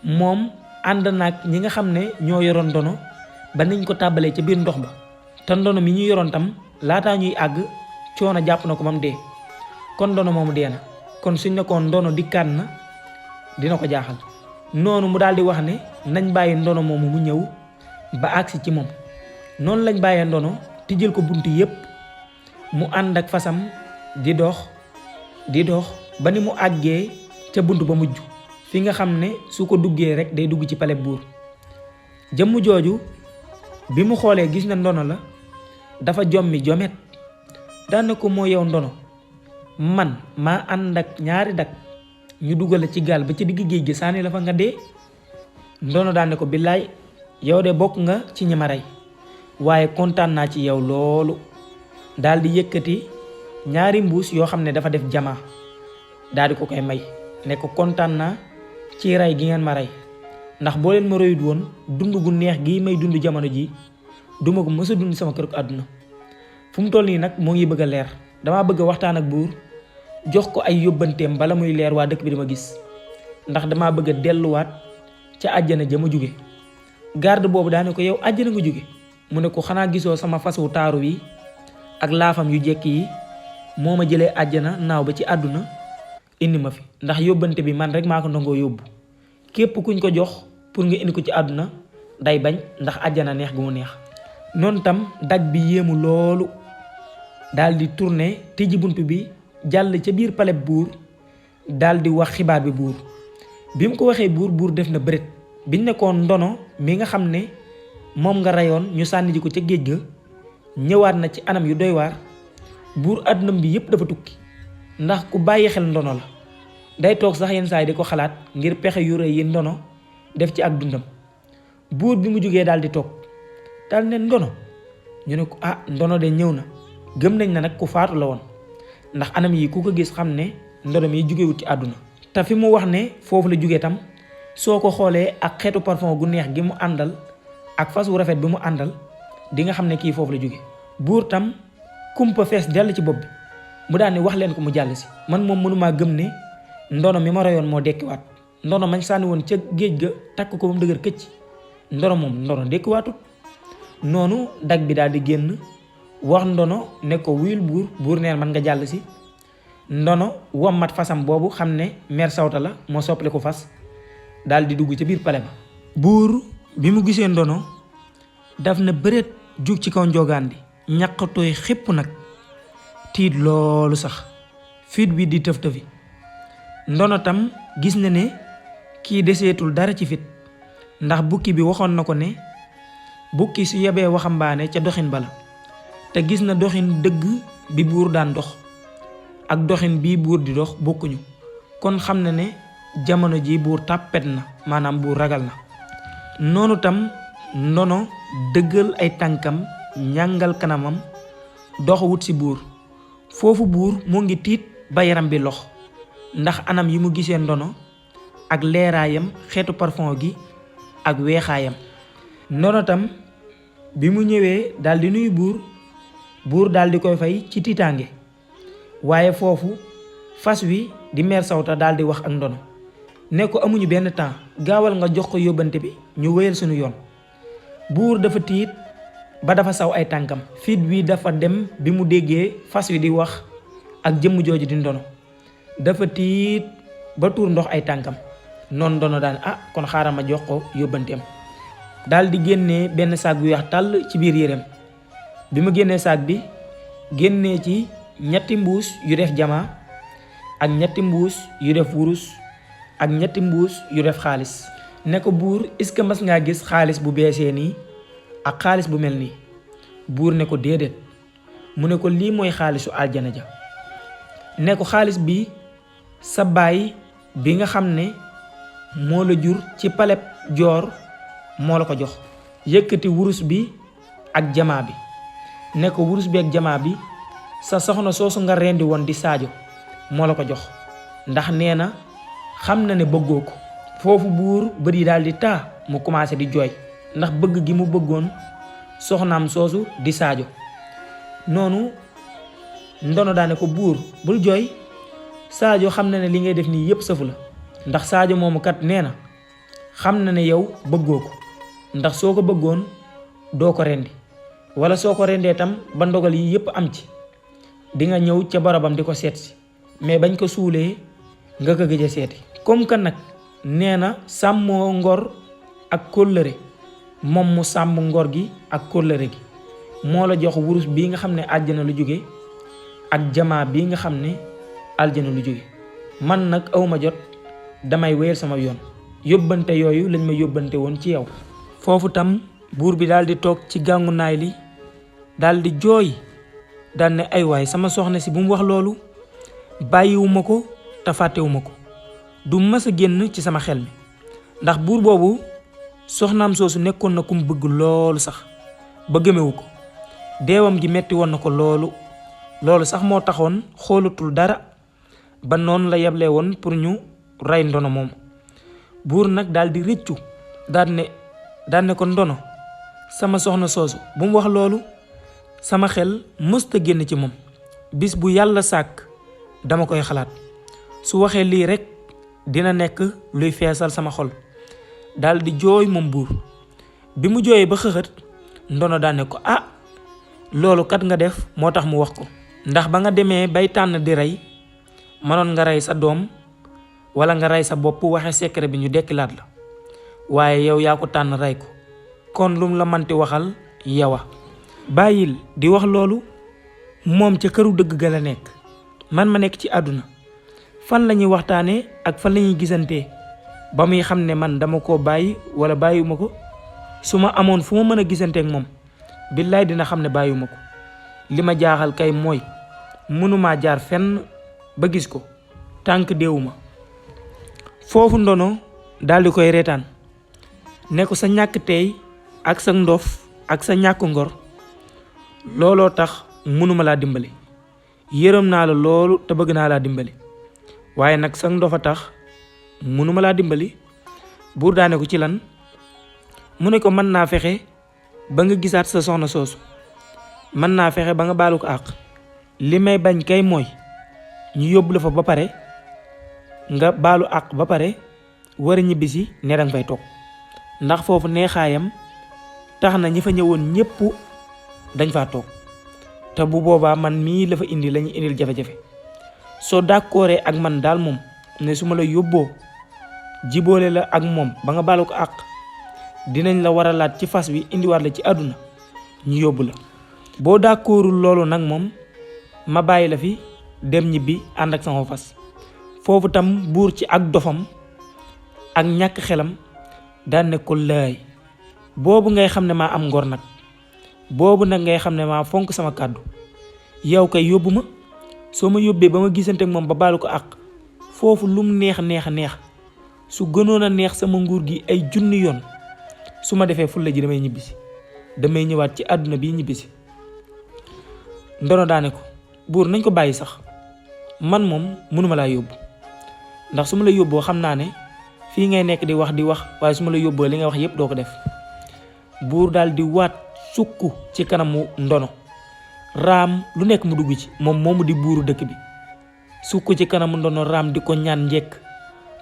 moom ànd naag ñi nga xam ne ñoo yoroon ndono ba niñ ko tàbbalee ca biir ndox ba te ndono mi ñu yoroon tam laataa ñuy àgg coono jàpp na ko ba mu dee. kon ndono moomu dee na kon suñ ne ko ndono dikkaat na dina ko jaaxal. noonu mu daal di wax ne nañ bàyyi ndono moomu mu ñëw ba agsi ci moom. noonu lañ bàyyee ndono tijjal ko bunt yépp mu ànd ak fasam di dox ba ni mu àggee ca bunt ba mujj fi nga xam ne su ko duggee rek day dugg ci pale buur. jëmm jooju bi mu xoolee gis na ndono la dafa jommi jomet daan na ko moo yow ndono man maa ànd ak ñaari dag ñu dugal la ci gaal ba ci digg géej gi sànni la fa nga dee. ndono daan ne ko billaay yow de bokk nga ci ñi ma rey waaye kontaan naa ci yow loolu. daal di yëkkati ñaari mbuus yoo xam ne dafa def jamaa daal di ko koy may ne ko kontaan naa ci rey gi ngeen ma rey ndax boo leen ma royut woon dund gu neex gi may dund jamono ji duma ko mës a dund sama kër àdduna. fu mu toll nii nag moo ngi bëgg a leer, damaa bëgg a waxtaan ak buur jox ko ay yóbbanteem bala muy leer waa dëkk bi dama gis, ndax damaa bëgg a delluwaat ca àjjana ja ma jóge. garde boobu daane ko yow àjjana nga jóge? mu ne ko xanaa gisoo sama fas wu taaru wi ak laafam yu jekk yi moo ma jëlee àjjana naaw ba ci àdduna indi ma fi, ndax yóbbante bi man rek maa ko ndongoo yóbbu. képp kuñ ko jox pour nga indi ko ci àdduna day bañ, ndax àjjana neex gu mu neex. noonu tam dag bi yéemu loolu daal di tourné tijji bunt bi jàll ca biir palais buur daal di wax xibaar bi buur. bi mu ko waxee buur def na bëreet. biñ nekkoon ndono mi nga xam ne moom nga reyoon ñu sànni ji ko ca géej ga ñëwaat na ci anam yu doy waar. buur àddunam bi yépp dafa tukki, ndax ku bàyyi xel ndono la. day toog sax yenn saa yi di ko xalaat ngir pexe yu rëy yi ndono def ci ak dundam. buur bi mu jógee daal di toog daal ne ndono, ñu ne ko ndono de ñëw na. gëm nañ na nag ku faatu la woon, ndax anam yi ku ko gis xam ne ndono mi jógewut ci àdduna. te fi mu wax ne foofu la jógee tam soo ko xoolee ak xeetu parfum gu neex gi mu àndal ak fas wu rafet bi mu àndal di nga xam ne kii foofu la jóge. buur tam kumpa fees dell ci bopp bi mu daan ne wax leen ko mu jàll si. man moom mënumaa gëm ne ndono mi ma reyoon moo dekkiwaat. ndono mañ sànni woon ca géej ga takk ko ba mu dëgër këcc, ndono dekkiwaatut. noonu dag bi daal di génn wax ndono ne ko wuyul buur neen man nga jàll si. ndono wommat fasam boobu xam ne mer sawta la moo soppali ko fas daal di dugg ca biir pale ba. buur bi mu gisee ndono daf na bëreet jug ci kaw njogaan di ñaqatooy xépp nag, tiit loolu sax, fit bi di tëf tëfi. ndono tam gis na ne kii deseetul dara ci fit, ndax bukki bi waxoon na ko ne bukki su yebee waxambaane ca doxin bala, te gis na doxin dëgg bi buur daan dox ak doxin bii buur di dox bokkuñu. kon xam na ne jamono ji buur tàppet na, maanaam buur ragal na. noonu tam ndono dëggal ay tànkam ñàngal kanamam dox wut ci buur. foofu buur moo ngi tiit ba yaram bi lox, ndax anam yi mu gisee ndono ak leeraayam, xeetu parfum gi ak weexaayam. ndono tam bi mu ñëwee daal di nuyu buur daal di koy fay ci tiitaange. waaye foofu fas wi di meer sawta daal di wax ak ndono ne ko amuñu benn temps, gaawal nga jox ko yóbbante bi ñu wéyal suñu yoon. buur dafa tiit ba dafa saw ay tànkam, fit wi dafa dem bi mu déggee fas wi di wax ak jëmm jooju di ndono. dafa tiit ba tuur ndox ay tànkam. noonu ndono daan kon xaaral ma jox ko yóbbanteem. daal di génnee benn saag bu weex tàll ci biir yéreem. bi mu génnee saag bi génnee ci ñetti mbuus yu def jamaa ak ñetti mbuus yu def wurus ak ñetti mbuus yu def xaalis. ne ko buur, est-ce que mas ngaa gis xaalis bu beesee nii ak xaalis bu mel nii? buur ne ko déedéet. mu ne ko lii mooy xaalisu aljana ja. ne ko xaalis bi sa baay bi nga xam ne moo la jur ci paleb joor moo la ko jox. yëkkati wurus bi ak jamaa bi. ne ko wurus bi ak jamaa bi sa soxna soosu nga rendi woon di Saajo moo la ko jox, ndax nee na xam na ne bëggoo ko. foofu buur bët yi daal di taa, mu commencé di jooy ndax bëgg gi mu bëggoon soxnaam soosu di Saajo. noonu ndono daane ko buur bul jooy, Saajo xam na ne li ngay def nii yépp sëfu la, ndax Saajo moomu kat nee na xam na ne yow bëggoo ko, ndax soo ko bëggoon doo ko rendi, wala soo ko rendee tam ba ndogal yi yépp am ci di nga ñëw ca barabam di ko seet si, mais bañ ko suulee nga ko gëj a seeti. comme que nag nee na sàmmoo ngor ak kóllëre, moom mu sàmm ngor gi ak kóllëre gi moo la jox wurus bii nga xam ne àjjana lu jóge ak jamaa bii nga xam ne aljana lu jóge. man nag awma jot, damay wéyal sama yoon. yóbbante yooyu lañ ma yóbbante woon ci yow. foofu tam buur bi daal di toog ci gàngu naay li daal di jooy, daal ne ay waay sama soxna si bu mu wax loolu, bàyyiwuma ko te fàttewuma ko, du mës a génn ci sama xel mi. ndax buur boobu soxnaam soosu nekkoon na ku mu bëgg loolu sax ba gëmewu ko. deewam gi metti woon na ko loolu sax moo taxoon xoolatul dara, ba noonu la yeble woon pour ñu rey ndono moom. buur nag daal di rëccu daan ne ko ndono sama soxna soosu bu mu wax loolu, sama xel mësta génn ci moom. bis bu yàlla sàkk dama koy xalaat, su waxee lii rekk dina nekk luy feesal sama xol. daal di jooy moom buur. bi mu jooyee ba xëxët, ndono daan ne ko loolu kat nga def moo tax mu wax ko, ndax ba nga demee bay tànn di rey mënoon nga rey sa doom wala nga rey sa bopp waxe secret bi ñu dekkilaat la, waaye yow yaa ko tànn rey ko, kon lum la manti waxal yawa. bàyyil di wax loolu, moom ca këru dëgg ga la nekk, man ma nekk ci àdduna. fan la ñuy waxtaanee ak fan la ñuy gisantee ba muy xam ne man dama koo bàyyi wala bàyyiwuma ko. su ma amoon fu ma mën a gisanteek moom billaay dina xam ne bàyyiwuma ko. li ma jaaxal kay mooy mënumaa jaar fenn ba gis ko tànk deewuma. foofu ndono daldi koy reetaan ne ko sa ñàkk tey ak sa ndof ak sa ñàkk ngor looloo tax mënuma laa dimbali. yërëm naa la loolu te bëgg naa laa dimbali, waaye nag sa ndof a tax mënuma laa dimbali. buur daane ko ci lan, mu ne ko mën naa fexe ba nga gisaat sa soxna soosu, mën naa fexe ba nga baalu ko àq. li may bañ kay mooy ñu yóbbu la fa ba pare nga baalu àq ba pare war a ñibbisi ne danga fay toog, ndax foofu neexaayam tax na ñi fa ñëwoon ñépp dañ faa toog, te bu boobaa man mii la fa indi lañu indil jafe-jafe. soo d'accordee ak man daal moom ne su ma la yóbboo jiboole la ak moom ba nga baalu ko àq, dinañ la waralaat ci fas wi indiwaat la ci àdduna ñu yóbbu la. boo d'accordul loolu nag moom ma bàyyi la fi dem ñibbi ànd ak sama fas. foofu tam buur ci ak dofam ak ñàkk xelam daan ne ko laay, boobu ngay xam ne maa am ngor nag, boobu nag ngay xam ne maa fonk sama kàddu. yow kay yóbbu ma, soo ma yóbbee ba ma gisante ak moom ba baalu ko àq, foofu lum neex su gënoon a neex sama nguur gi ay junni yoon, su ma defee fulla ji damay ñibbisi, damay ñëwaat ci àdduna bi ñibbisi. ndono daane ko buur nañ ko bàyyi sax, man moom mënuma laa yóbbu, ndax su ma la yóbboo xam naa ne fii ngay nekk di wax waaye su ma la yóbboo li nga wax yépp doo ko def. buur daal di waat sukk ci kanamu ndono, raam lu nekk mu dugg ci moom moomu di buuru dëkk bi. sukk ci kanamu ndono raam di ko ñaan njekk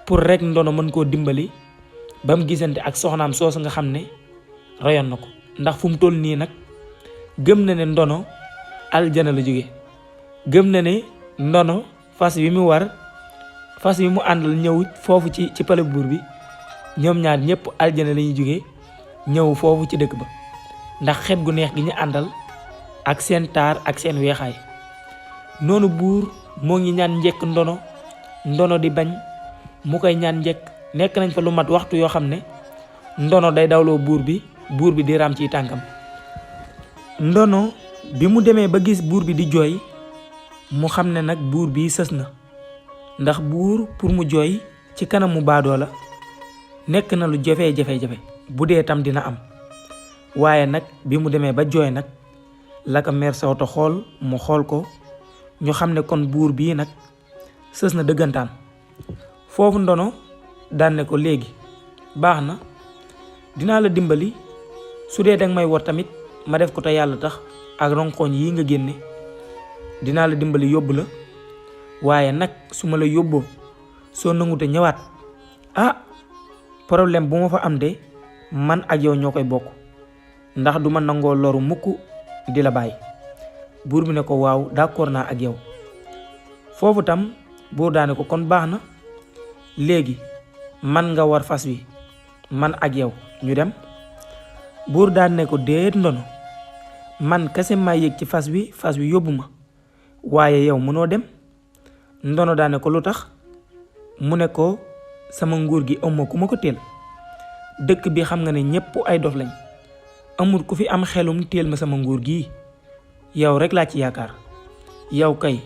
pour rek ndono mën koo dimbali ba mu gisante ak soxnaam soosu nga xam ne rayoon na ko. ndax fu mu toll nii nag gëm na ne ndono aljana la jóge, gëm na ne ndono fas wi mu àndal ñëw foofu ci pale buur bi, ñoom ñaar ñëpp aljana lañuy jóge ñëw foofu ci dëkk ba, ndax xet gu neex gi ñu àndal ak seen taar ak seen weexaay. noonu buur moo ngi ñaan njekk ndono di bañ, mu koy ñaan njekk. nekk nañ fa lu mat waxtu yoo xam ne ndono day dawloo buur bi di raam ciy tànkam. ndono bi mu demee ba gis buur bi di jooy, mu xam ne nag buur bi sës na, ndax buur pour mu jooy ci kanamu baadoo la nekk na lu jafe-jafe bu dee tam dina am. waaye nag bi mu demee ba jooy nag la ko meer sawta xool mu xool ko, ñu xam ne kon buur bii nag sës na dëggantaan. foofu ndono daan ne ko léegi baax na, dinaa la dimbali, su dee danga may wor tamit ma def ko te yàlla tax ak ronkoñ yi nga génne, dinaa la dimbali yóbbu la. waaye nag su ma la yóbboo soo nangute ñëwaat problème bu ma fa am de man ak yow ñoo koy bokk, ndax du ma nangoo loru mukk di la bàyyi. buur bi ne ko waaw d'accord naa ak yow. foofu tam buur daane ko kon baax na, léegi man nga war fas wi man ak yow ñu dem. buur daan ne ko déet ndono, man kese maa yéeg ci fas wi yóbbu ma, waaye yow mënoo dem. ndono daane ko lu tax, mu ne ko sama nguur gi ëmma ku ma ko teel, dëkk bi xam nga ne ñépp ay dof lañ, amul ku fi am xelum teel ma sama nguur gi, yow rek laa ci yaakaar. yow kay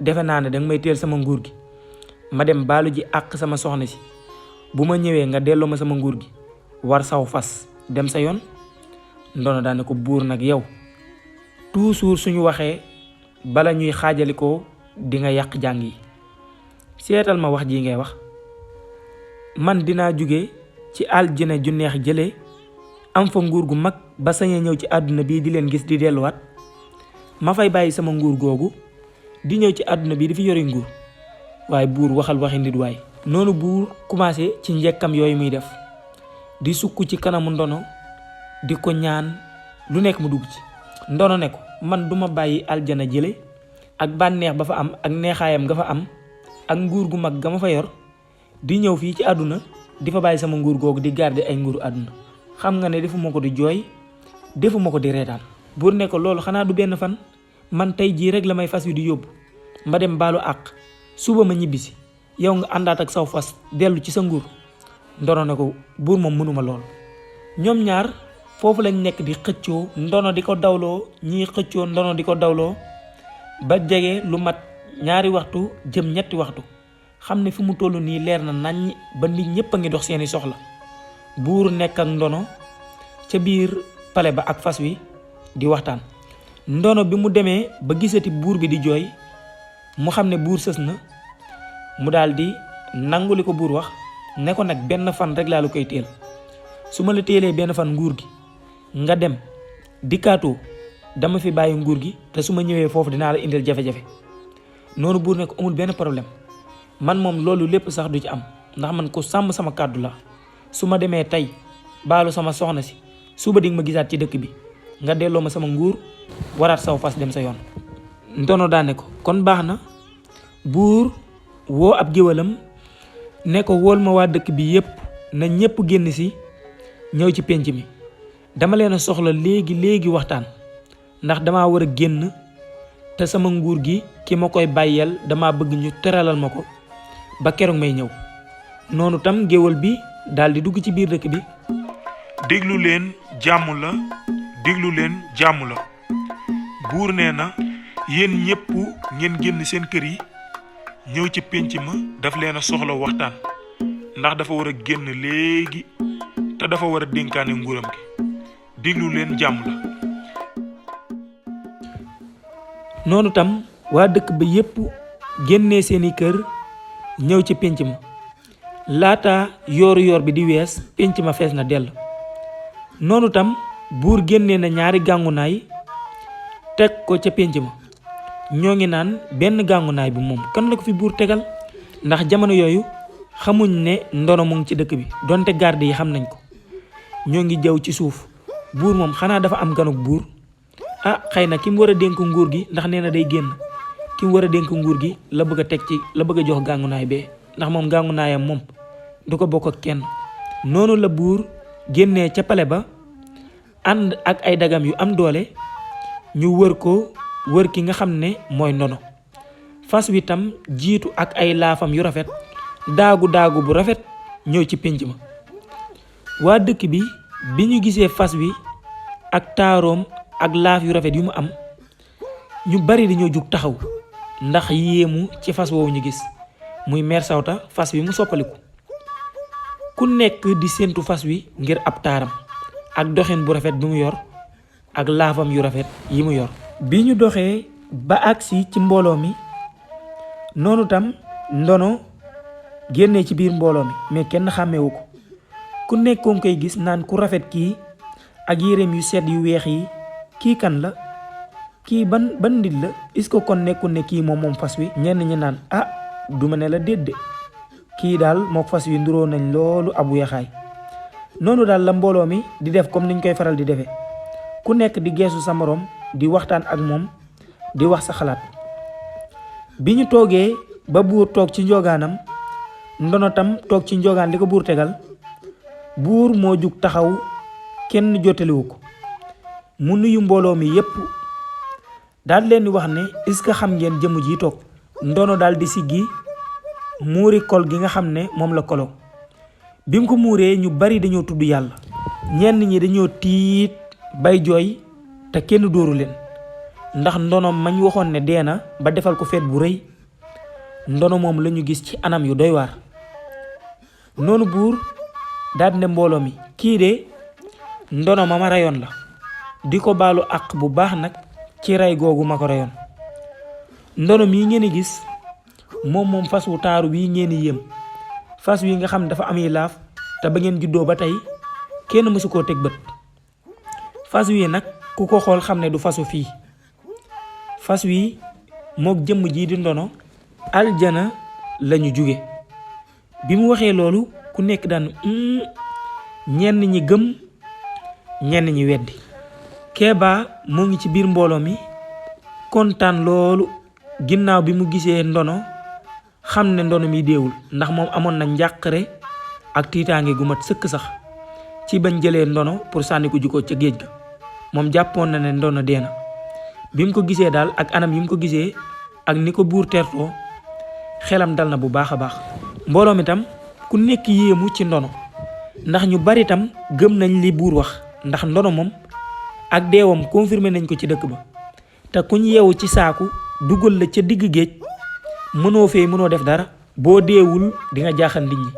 defe naa ne danga may teel sama nguur gi, ma dem baalu ji àq sama soxna si, bu ma ñëwee nga delloo ma sama nguur gi, war saw fas dem sa yoon. ndono daane ko buur nag yow toujours suñu waxee bala ñuy xaajalikoo di nga yàq jàng yi, seetal ma wax ji ngay wax. man dinaa jóge ci aljana ju neex jële am fa nguur gu mag ba sañee ñëw ci àdduna bi di leen gis di delluwaat ma fay bàyyi sama nguur googu di ñëw ci àdduna bi di fi yore nguur waaye buur waxal waxi nit waay. noonu buur commencé ci njekkam yooyu muy def di sukk ci kanamu ndono di ko ñaan lu nekk mu dugg ci. ndono ne ko man duma bàyyi aljana jële ak bànneex ba fa am ak neexaayam nga fa am ak nguur gu mag ga ma fa yor di ñëw fii ci àdduna di fa bàyyi sama nguur googu di garder ay nguuru àdduna. xam nga ne defuma ko di jooy defuma ko di reetaan. buur ne ko loolu xanaa du benn fan man tey jii rek la may fas wi di yóbbu ma dem baalu àq suba ma ñibbisi yow nga àndaat ak saw fas dellu ci sa nguur. ndono ne ko buur moom mënuma lool. ñoom ñaar foofu lañ nekk di xëccoo ndono di ko dawloo ñii xëccoo ndono di ko dawloo ba jege lu mat 2 waxtu jëm 3 waxtu xam ne fi mu toll nii leer na naññ ba nit ñëpp a ngi dox seeni soxla. buur nekk ak ndono ca biir pale ba ak fas wi di waxtaan. ndono bi mu demee ba gisati buur bi di jooy mu xam ne buur sës na mu daldi nangu li ko buur wax ne ko nag benn fan rek laa la koy teel su ma la teelee benn fan nguur gi nga dem dikkaatoo dama fi bàyyi nguur gi te su ma ñëwee foofu dinaa la indil jafe-jafe. noonu buur ne ko amul benn problème man moom loolu lépp sax du ci am ndax man ko sàmm sama kàddu la su ma demee tey baalu sama soxna si suba dinga ma gisaat ci dëkk bi nga delloo ma sama nguur waraat saw fas dem sa yoon. ndono daane ko kon baax na. buur woo ab géwalam ne ko wool ma waa dëkk bi yépp na ñépp génn si ñëw ci pénc mi dama leen a soxla léegi waxtaan ndax dama war a génn te sama nguur gi ki ma koy bàyyeel dama bëgg ñu teralal ma ko ba keroog may ñëw. noonu tam géwal bi daldi dugg ci biir dëkk bi. déglu leen jàmm la déglu leen jàmm la buur nee na yéen ñépp ngeen génn seen kër yi ñëw ci pénc ma daf leen a soxla waxtaan ndax dafa war a génn léegi te dafa war a dénkaane nguuram gi déglu leen jàmm la. noonu tam waa dëkk ba yépp génnee seeni kër ñëw ci pénc ma laata yoor bi di wees pénc ma fees na dell. noonu tam buur génnee na 2 gàngunaay teg ko ca pénc ma ñoo ngi naan benn gàngunaay bi moom kan la ko fi buur tegal ndax jamono yooyu xamuñ ne ndono mu ngi ci dëkk bi donte garde yi xam nañ ko. ñoo ngi jaw ci suuf buur moom xanaa dafa am ganuk buur xëy na ki mu war a dénk nguur gi ndax nee na day génn ki mu war a dénk nguur gi la bëgg a teg ci la bëgg a jox gàngunaay bee ndax moom gàngunaayam moom du ko bokk ak kenn. noonu la buur génnee ca pale ba ànd ak ay dagam yu am doole ñu wër ki nga xam ne mooy ndono. fas wi tam jiitu ak ay laafam yu rafet daagu bu rafet ñëw ci pénc ma. waa dëkk bi ñu gisee fas wi ak taaroom ak laaf yu rafet yu mu am ñu bari dañoo jug taxaw ndax yéemu ci fas woowu ñu gis muy Mère Sawta fas wi mu soppaliku. ku nekk di séentu fas wi ngir ab taaram ak doxin bu rafet bi mu yor ak laafam yu rafet yi mu yor. bi ñu doxee ba agsi ci mbooloo mi noonu tam ndono génnee ci biir mbooloo mi mais kenn xàmmewu ko ku nekkoon koy gis naan ku rafet kii ak yéreem yu sedd yu weex yi kii kan la kii ban nit la est-ce que kon nekkul ne kii moom fas wi. ñenn ñi naan duma ne la déedéet kii daal mook fas wi nduroo nañ loolu ab weexaay. noonu daal la mbooloo mi di def comme niñ koy faral di defee ku nekk di geesu sa moroom di waxtaan ak moom di wax sa xalaat. bi ñu toogee ba buur toog ci njogaanam ndono tam toog ci njogaan li ko buur tegal buur moo jug taxaw kenn jotaliwu ko mu nuyu mbooloo mi yépp daal leen di wax ne est-ce que xam ngeen jëmm ji toog. ndono daal di siggi muuri kol gi nga xam ne moom la kolo bi mu ko muuree ñu bari dañoo tudd yàlla ñenn ñi dañoo tiit bay jooy te kenn dóoru leen ndax ndono mañ waxoon ne dee na ba defal ko feet bu rëy ndono moom lañu gis ci anam yu doy waar. noonu buur daal ne mbooloo mi kii de ndono ma rayoon la di ko baalu àq bu baax nag ci rey googu ma ko rayoon. ndono mii ngeen di gis moom fas wu taaru bii ngeen di yéem fas wi nga xam dafa am yi laaf te ba ngeen juddoo ba tey kenn mësu koo teg bët. fas wi nag ku ko xool xam ne du fasu fii. fas wi mook jëmm jii di ndono aljana lañu jóge. bi mu waxee loolu ku nekk daan ñenn ñi gëm ñenn ñi weddi. Kéba moo ngi ci biir mbooloo mi kontaan loolu ginnaaw bi mu gisee ndono xam ne ndono mi deewul, ndax moom amoon na njàqare ak tiitaange gu mat sëkk sax ci bañ jëlee ndono pour sànni ko jikko ca géej ga. moom jàppoon na ne ndono dee na. bi mu ko gisee daal ak anam yi mu ko gisee ak ni ko buur tertoo xelam dal na bu baax a baax. mbooloo mi tam ku nekk yéemu ci ndono, ndax ñu bari tam gëm nañ li buur wax, ndax ndono moom ak deewam confirmé nañ ko ci dëkk ba. te kuñ yeewu ci saaku dugal la ca digg géej mënoo fee mënoo def dara, boo deewul di nga jaaxal nit ñi.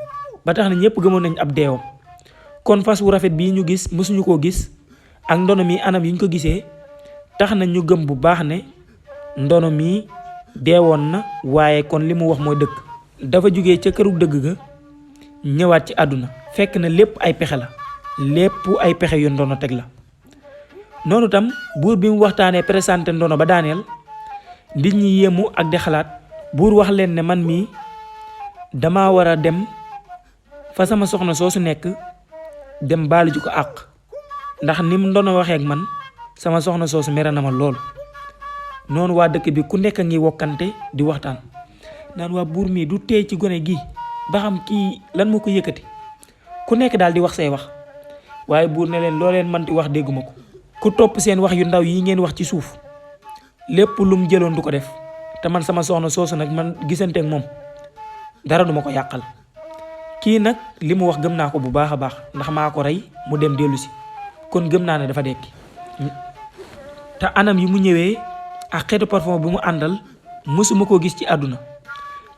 ba tax na ñëpp gëmoon nañ ab deewam. kon fas wu rafet bii ñu gis mësuñu koo gis ak ndono mi anam yi ñu ko gisee tax na ñu gëm bu baax ne ndono mi deewoon na, waaye kon li mu wax mooy dëgg. dafa jóge ca këru dëgg ga ñëwaat ci àdduna fekk na lépp ay pexe la, lépp ay pexe yu ndono teg la. noonu tam buur bi mu waxtaanee présenté ndono ba daaneel nit ñi yéemu ak di xalaat. buur wax leen ne man mii dama war a dem fa sama soxna soosu nekk dem baalu ji ko àq, ndax ni mu ndono waxee ak man sama soxna soosu mere na ma loolu. noonu waa dëkk bi ku nekk a ngi wokkante di waxtaan naan waa buur mii du teey ci gone gi ba xam kii lan moo ko yëkkati. ku nekk daal di wax say wax, waaye buur ne leen loo leen manti wax dégguma ko. ku topp seen wax yu ndaw yi ngeen wax ci suuf lépp lum jëloon du ko def, te man sama soxna soosu nag man gisanteeg moom dara duma ko yàqal. kii nag li mu wax gëm naa ko bu baax a baax, ndax maa ko rey mu dem dellu si, kon gëm naa ne dafa dekki. te anam yi mu ñëwee ak xeetu parfum bi mu àndal mësuma koo gis ci àdduna.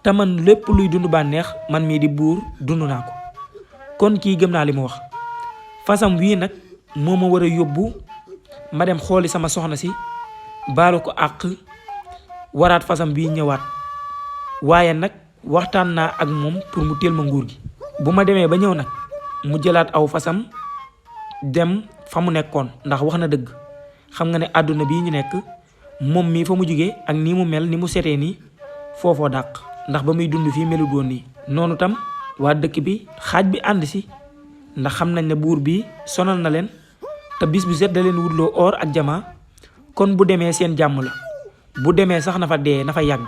te man lépp luy dund bànneex man mii di buur dund naa ko, kon kii gëm naa li mu wax. fasam wii nag moo ma war a yóbbu ma dem xooli sama soxna si baalu ko àq, waraat fasam bii ñëwaat. waaye nag waxtaan naa ak moom pour mu teel ma nguur gi. bu ma demee ba ñëw nag mu jëlaat aw fasam dem fa mu nekkoon, ndax wax na dëgg. xam nga ne àdduna bii ñu nekk moom mii fa mu jugee ak nii mu mel ni mu setee nii foofoo dàq, ndax ba muy dund fii melut woon nii. noonu tam waa dëkk bi xaaj bi ànd si, ndax xam nañ ne buur bi sonal na leen te bis bu set da leen wutloo or ak jamaa. kon bu demee seen jàmm la, bu demee sax na fa dee na fa yàgg,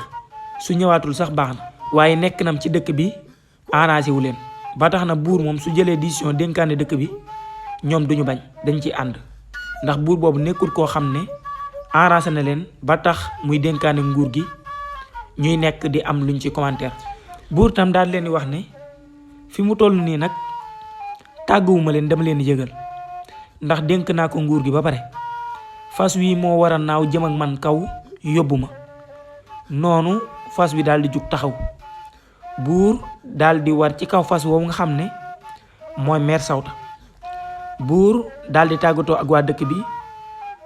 su ñëwaatul sax baax na. waaye nekk nam ci dëkk bi arrangé wu leen, ba tax na buur moom su jëlee décision dénkaane dëkk bi ñoom duñu bañ, dañ ciy ànd. ndax buur boobu nekkul koo xam ne arrangé na leen ba tax muy dénkaane nguur gi ñuy nekk di am luñ ci commentaire. buur tam daal leen di wax ne fi mu toll nii nag tàgguwuma leen, dama leen di yëgal, ndax dénk naa ko nguur gi ba pare. fas wi moo war a naaw jëm ak man kaw yóbbu ma. noonu fas wi daal di jug taxaw. buur daal di war ci kaw fas woowu nga xam ne mooy meer sawta. buur daal di tàggatoo ak waa dëkk bi,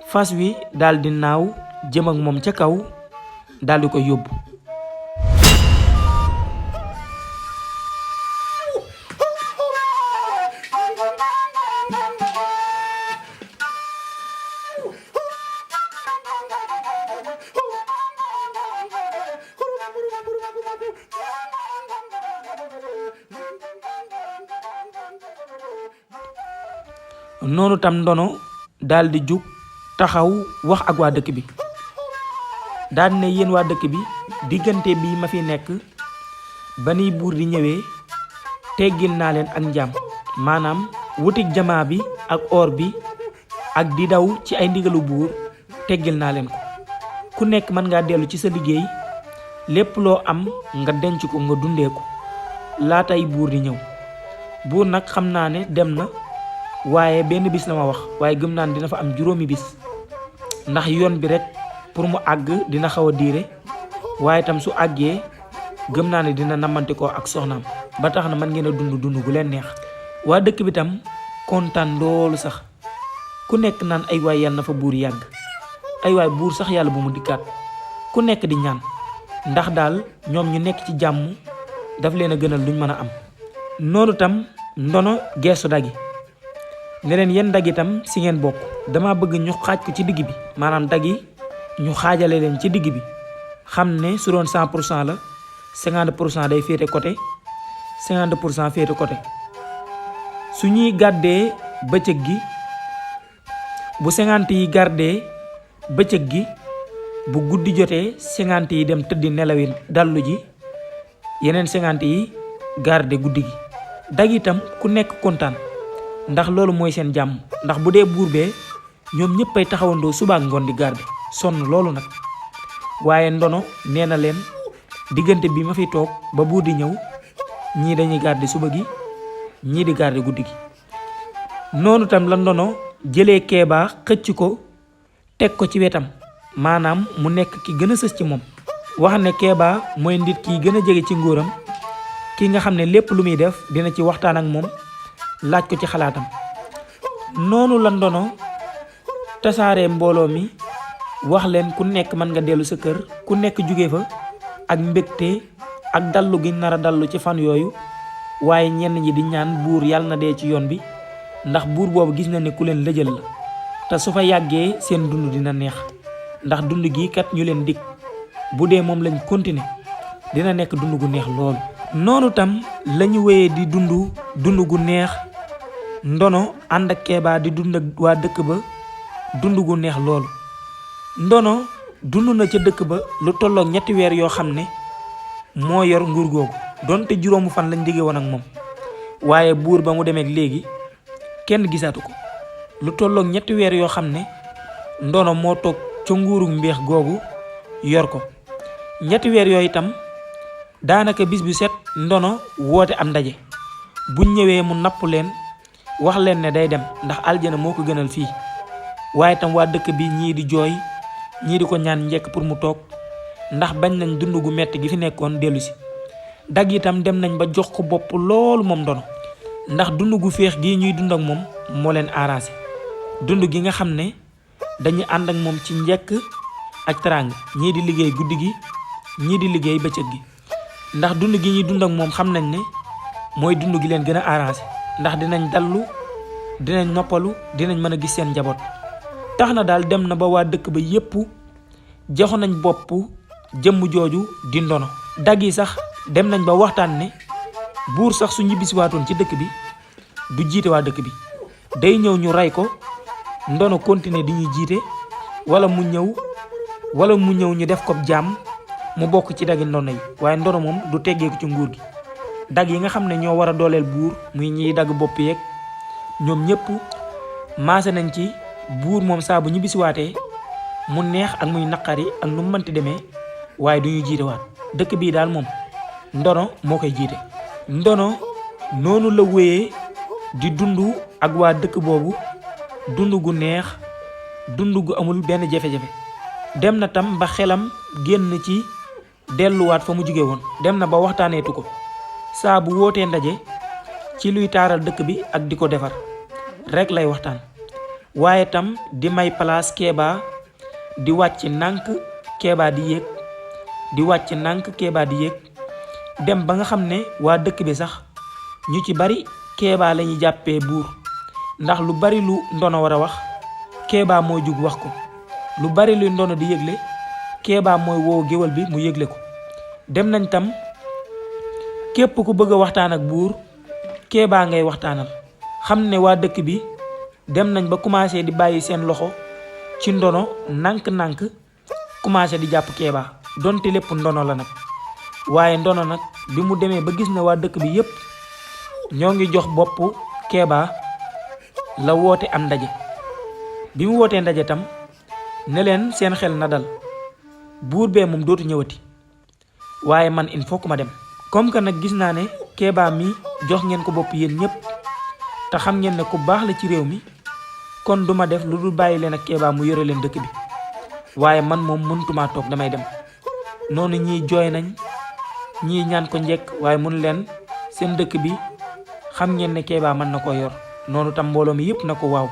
fas wi daal di naaw jëm ak moom ca kaw daal di koy yóbbu. noonu tam ndono daal di jug taxaw wax ak waa dëkk bi, daal ne yéen waa dëkk bi diggante bi ma fi nekk ba ni buur di ñëwee teggil naa leen ak njaam, maanaam wutik jamaa bi ak or bi ak di daw ci ay ndigalu buur teggil naa leen ko. ku nekk mën ngaa dellu ci sa liggéey, lépp loo am nga denc ko nga dundee ko laatay buur di ñëw. buur nag xam naa ne dem na, waaye benn bis la ma wax, waaye gëm naa ne dina fa am juróomi bis, ndax yoon bi rek pour mu àgg dina xaw a diire. waaye tam su àggee gëm naa ne dina namante ko ak soxnaam, ba tax na mën ngeen a dund gu leen neex. waa dëkk bi tam kontaan loolu sax, ku nekk naan ay waay yàlla na fa buur yàgg, ay waay buur sax yàlla bu mu dikkaat. ku nekk di ñaan, ndax daal ñoom ñu nekk ci jàmm daf leen a gënal luñ mën a am. noonu tam Ndono geestu dagi ne leen yéen dag itam si ngeen bokk dama bëgg ñu xaaj ko ci digg bi maanaam dag yi ñu xaajale leen ci digg bi xam ne su doon 100% la 50% day féete côté 50% féete côté su ñuy gàddee bëccëg gi bu 50 yi gardee bëccëg gi bu guddi jotee 50 yi dem tëddi nelawin dallu ji yeneen 50 yi garde guddi gi dag itam ku nekk kontaan ndax loolu mooy seen jàmm ndax bu dee buur bee ñoom ñëppay taxawandoo suba ak ngoon di garde sonn loolu nag waaye ndono nee na leen diggante bi ma fi toog ba buur di ñëw ñii dañuy garde suba gi ñii di garde guddi gi noonu tam la ndono jëlee Kéba xëcc ko teg ko ci wetam maanaam mu nekk ki gën a sës ci moom wax ne Kéba mooy nit ki gën a jege ci nguuram ki nga xam ne lépp lu muy def dina ci waxtaan ak moom laaj ko ci xalaatam noonu la ndono tasaaree mbooloo mi wax leen ku nekk mën nga dellu sa kër ku nekk jóge fa ak mbégte ak dallu gi nar a dallu ci fan yooyu waaye ñenn ñi di ñaan buur yàlla na dee ci yoon bi ndax buur boobu gis na ne ku leen lëjal la te su fa yàggee seen dund dina neex ndax dund gi kat ñu leen dig bu dee moom lañ continuer dina nekk dund gu neex loolu. noonu tam lañu wéyee di dund gu neex ndono ànd ak Kéba di dund ak waa dëkk ba dund gu neex loolu. ndono dund na ca dëkk ba lu tollook 3 weer yoo xam ne moo yor nguur googu donte juróomu fan lañ digge woon ak moom waaye buur ba mu demee léegi kenn gisaatu ko lu tollook 3 weer yoo xam ne ndono moo toog ca nguuru mbeex googu yor ko 3 weer yooyu itam daanaka bis bu set ndono woote am ndaje buñ ñëwee mu napp leen wax leen ne day dem ndax aljana moo ko gënal fii waaye tam waa dëkk bi ñii di jooy ñii di ko ñaan njekk pour mu toog ndax bañ nañ dund gu metti gi fi nekkoon dellu si dag itam dem nañ ba jox ko bopp loolu moom ndono ndax dund gu féex gii ñuy dund ak moom moo leen arrangé dund gi nga xam ne dañuy ànd ak moom ci njekk ak teraanga ñii di liggéey guddi gi ñii di liggéey bëccëg gi ndax dund gi ñuy dund ak moom xam nañ ne mooy dund gi leen gën a arrangé ndax dinañ dallu dinañ noppalu dinañ mën a gis seen njaboot tax na daal dem na ba waa dëkk ba yépp jox nañ bopp jëmm jooju di ndono dag yi sax dem nañ ba waxtaan ne buur sax su ñibbisiwaatoon ci dëkk bi du jiite waa dëkk bi day ñëw ñu rey ko ndono continuer di ñuy jiite wala mu ñëw ñu def ko jaam mu bokk ci dagi ndono yi waaye ndono moom du teggeeku ci nguur gi dag yi nga xam ne ñoo war a dooleel buur muy ñiy dagg bopp yeeg ñoom ñëpp maase nañ ci buur moom saa bu ñibbisiwaatee mu neex ak muy naqari ak nu mu mënti demee waaye du ñu jiite waat dëkk bii daal moom ndono moo koy jiite. ndono noonu la wéyee di dund ak waa dëkk boobu dund gu neex dund gu amul benn jafe-jafe dem na tam ba xelam génn ci delluwaat fa mu jóge woon dem na ba waxtaaneetu ko saa bu wootee ndaje ci luy taaral dëkk bi ak di ko defar rek lay waxtaan waaye tam di may place Kéba di wàcc nànk Kéba di yéeg di wàcc nànk Kéba di yéeg dem ba nga xam ne waa dëkk bi sax ñu ci bari Kéba la ñuy jàppee buur ndax lu bari lu ndono war a wax Kéba mooy jug wax ko lu bari lu ndono di yëgle Kéba mooy woow géwal bi mu yëgle ko dem nañ tam képp ku bëgg a waxtaan ak buur Kéba ngay waxtaanal xam ne waa dëkk bi dem nañ ba commencé di bàyyi seen loxo ci ndono nànk-nànk commencé di jàpp Kéba donte lépp ndono la nag waaye ndono nag bi mu demee ba gis ne waa dëkk bi yépp ñoo ngi jox bopp Kéba la woote am ndaje bi mu wootee ndaje tam ne leen seen xel na dal buur bee moom dootu ñëwati waaye man il faut que ma dem comme que nag gis naa ne Kéba mi jox ngeen ko bopp yéen ñëpp te xam ngeen ne ku baax la ci réew mi kon duma def lu dul bàyyi leen ak Kéba mu yore leen dëkk bi waaye man moom mënutuma toog damay dem noonu ñii jooy nañ ñii ñaan ko njekk waaye mun leen seen dëkk bi xam ngeen ne Kéba mën na ko yor noonu tam mbooloo mi yëpp na ko waaw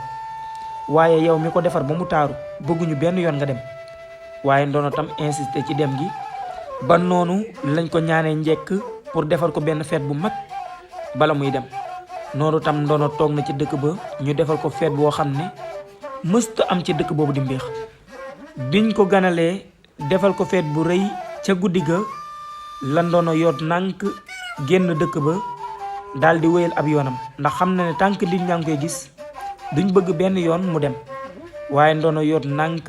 waaye yow mi ko defar ba mu taaru bëgguñu benn yoon nga dem waaye ndono tam insisté ci dem gi ba noonu lañ ko ñaanee njekk pour defar ko benn fête bu mag bala muy dem noonu tam ndono toog na ci dëkk ba ñu defal ko feet boo xam ne mësta am ci dëkk boobu di Mbéex biñ ko ganalee defal ko feet bu rëy ca guddi ga la ndono yoot nànk génn dëkk ba daal di wéyal ab yoonam ndax xam na ne tànk nit ñaa ngi koy gis duñ bëgg benn yoon mu dem waaye ndono yoot nànk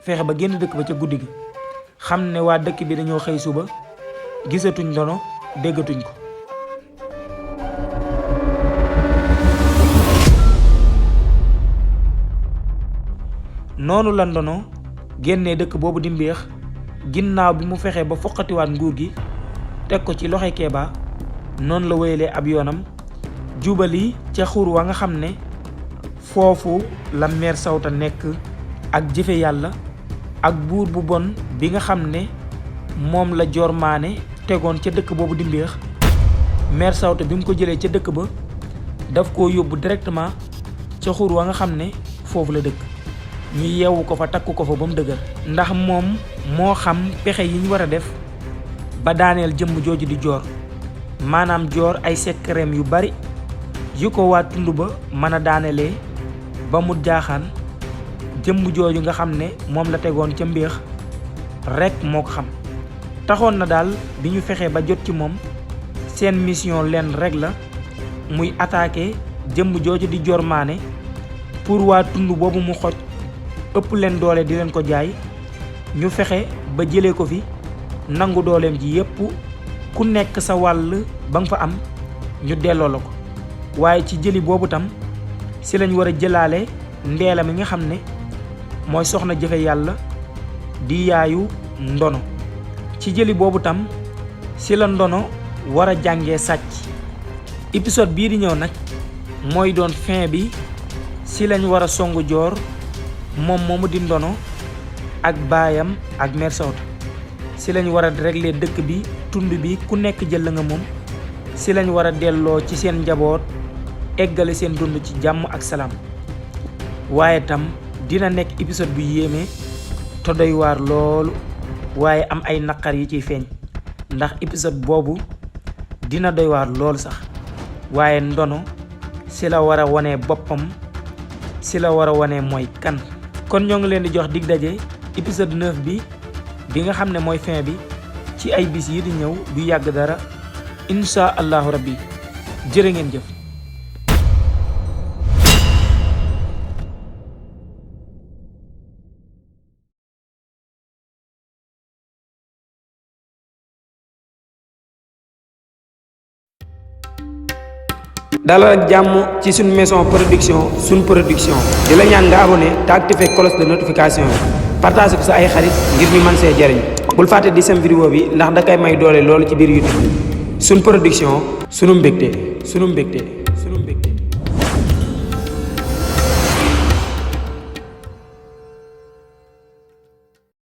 fexe ba génn dëkk ba ca guddi gi xam ne waa dëkk bi dañoo xëy suba gisatuñ ndono déggatuñ ko. noonu la ndono génnee dëkk boobu di Mbéex ginnaaw bi mu fexee ba foqatiwaat nguur gi teg ko ci loxoy Kéba noonu la wéyalee ab yoonam jubali ca xur wa nga xam ne foofu la Mère Sawta nekk ak jëfe yàlla ak buur bu bon bi nga xam ne moom la Joor Maane tegoon ca dëkk boobu di Mbéex. Mère Sawta bi mu ko jëlee ca dëkk ba daf koo yóbbu directement ca xur wa nga xam ne foofu la dëkk ñu yeewu ko fa takku ko fa ba mu dëgër ndax moom moo xam pexe yi ñu war a def ba daaneel jëmm jooju di Joor maanaam Joor ay sekkereem yu bari yu ko waa tund ba mën a daanelee ba mu jaaxaan jëmm jooju nga xam ne moom la tegoon ca Mbéex rekk moo ko xam taxoon na daal bi ñu fexee ba jot ci moom seen mission leen rek la muy attaquer jëmm jooju di Joor Maane pour waa tund boobu mu xoj ëpp leen doole di leen ko jaay ñu fexe ba jëlee ko fi nangu dooleem ji yépp ku nekk sa wàll ba nga fa am ñu delloo la ko waaye ci jëli boobu tam si lañ war a jëlaale Ndeela mi nga xam ne mooy soxna jëfe yàlla di yaayu ndono ci jëli boobu tam si la ndono war a jàngee sàcc épisode bii di ñëw nag mooy doon fin bi si lañ war a songu Joor moom moomu di ndono ak baayam ak Mère Sawta si lañ war a régler dëkk bi tund bi ku nekk jël la nga moom si lañ war a delloo ci seen njaboot eggale seen dund ci jàmm ak salaam waaye tam dina nekk épisode bu yéeme te doy waar loolu waaye am ay naqar yi ciy feeñ ndax épisode boobu dina doy waar loolu sax waaye ndono si la war a wane boppam si la war a wane mooy kan. kon ñoo ngi leen di jox dig daje épisode 9 bi nga xam ne mooy fin bi ci ay bis yi di ñëw du yàgg dara insha allahu rabbi jërë ngeen jëf. dalal ak jàmm ci suñ maison production suñ production di la ñaan nga abonné te activé cloche de notification bi partage ko sa ay xarit ngir ñu mën see jariñ bul fàtte di sem vidéo bi ndax da koy may doole loolu ci biir YouTube suñ production sunu mbégte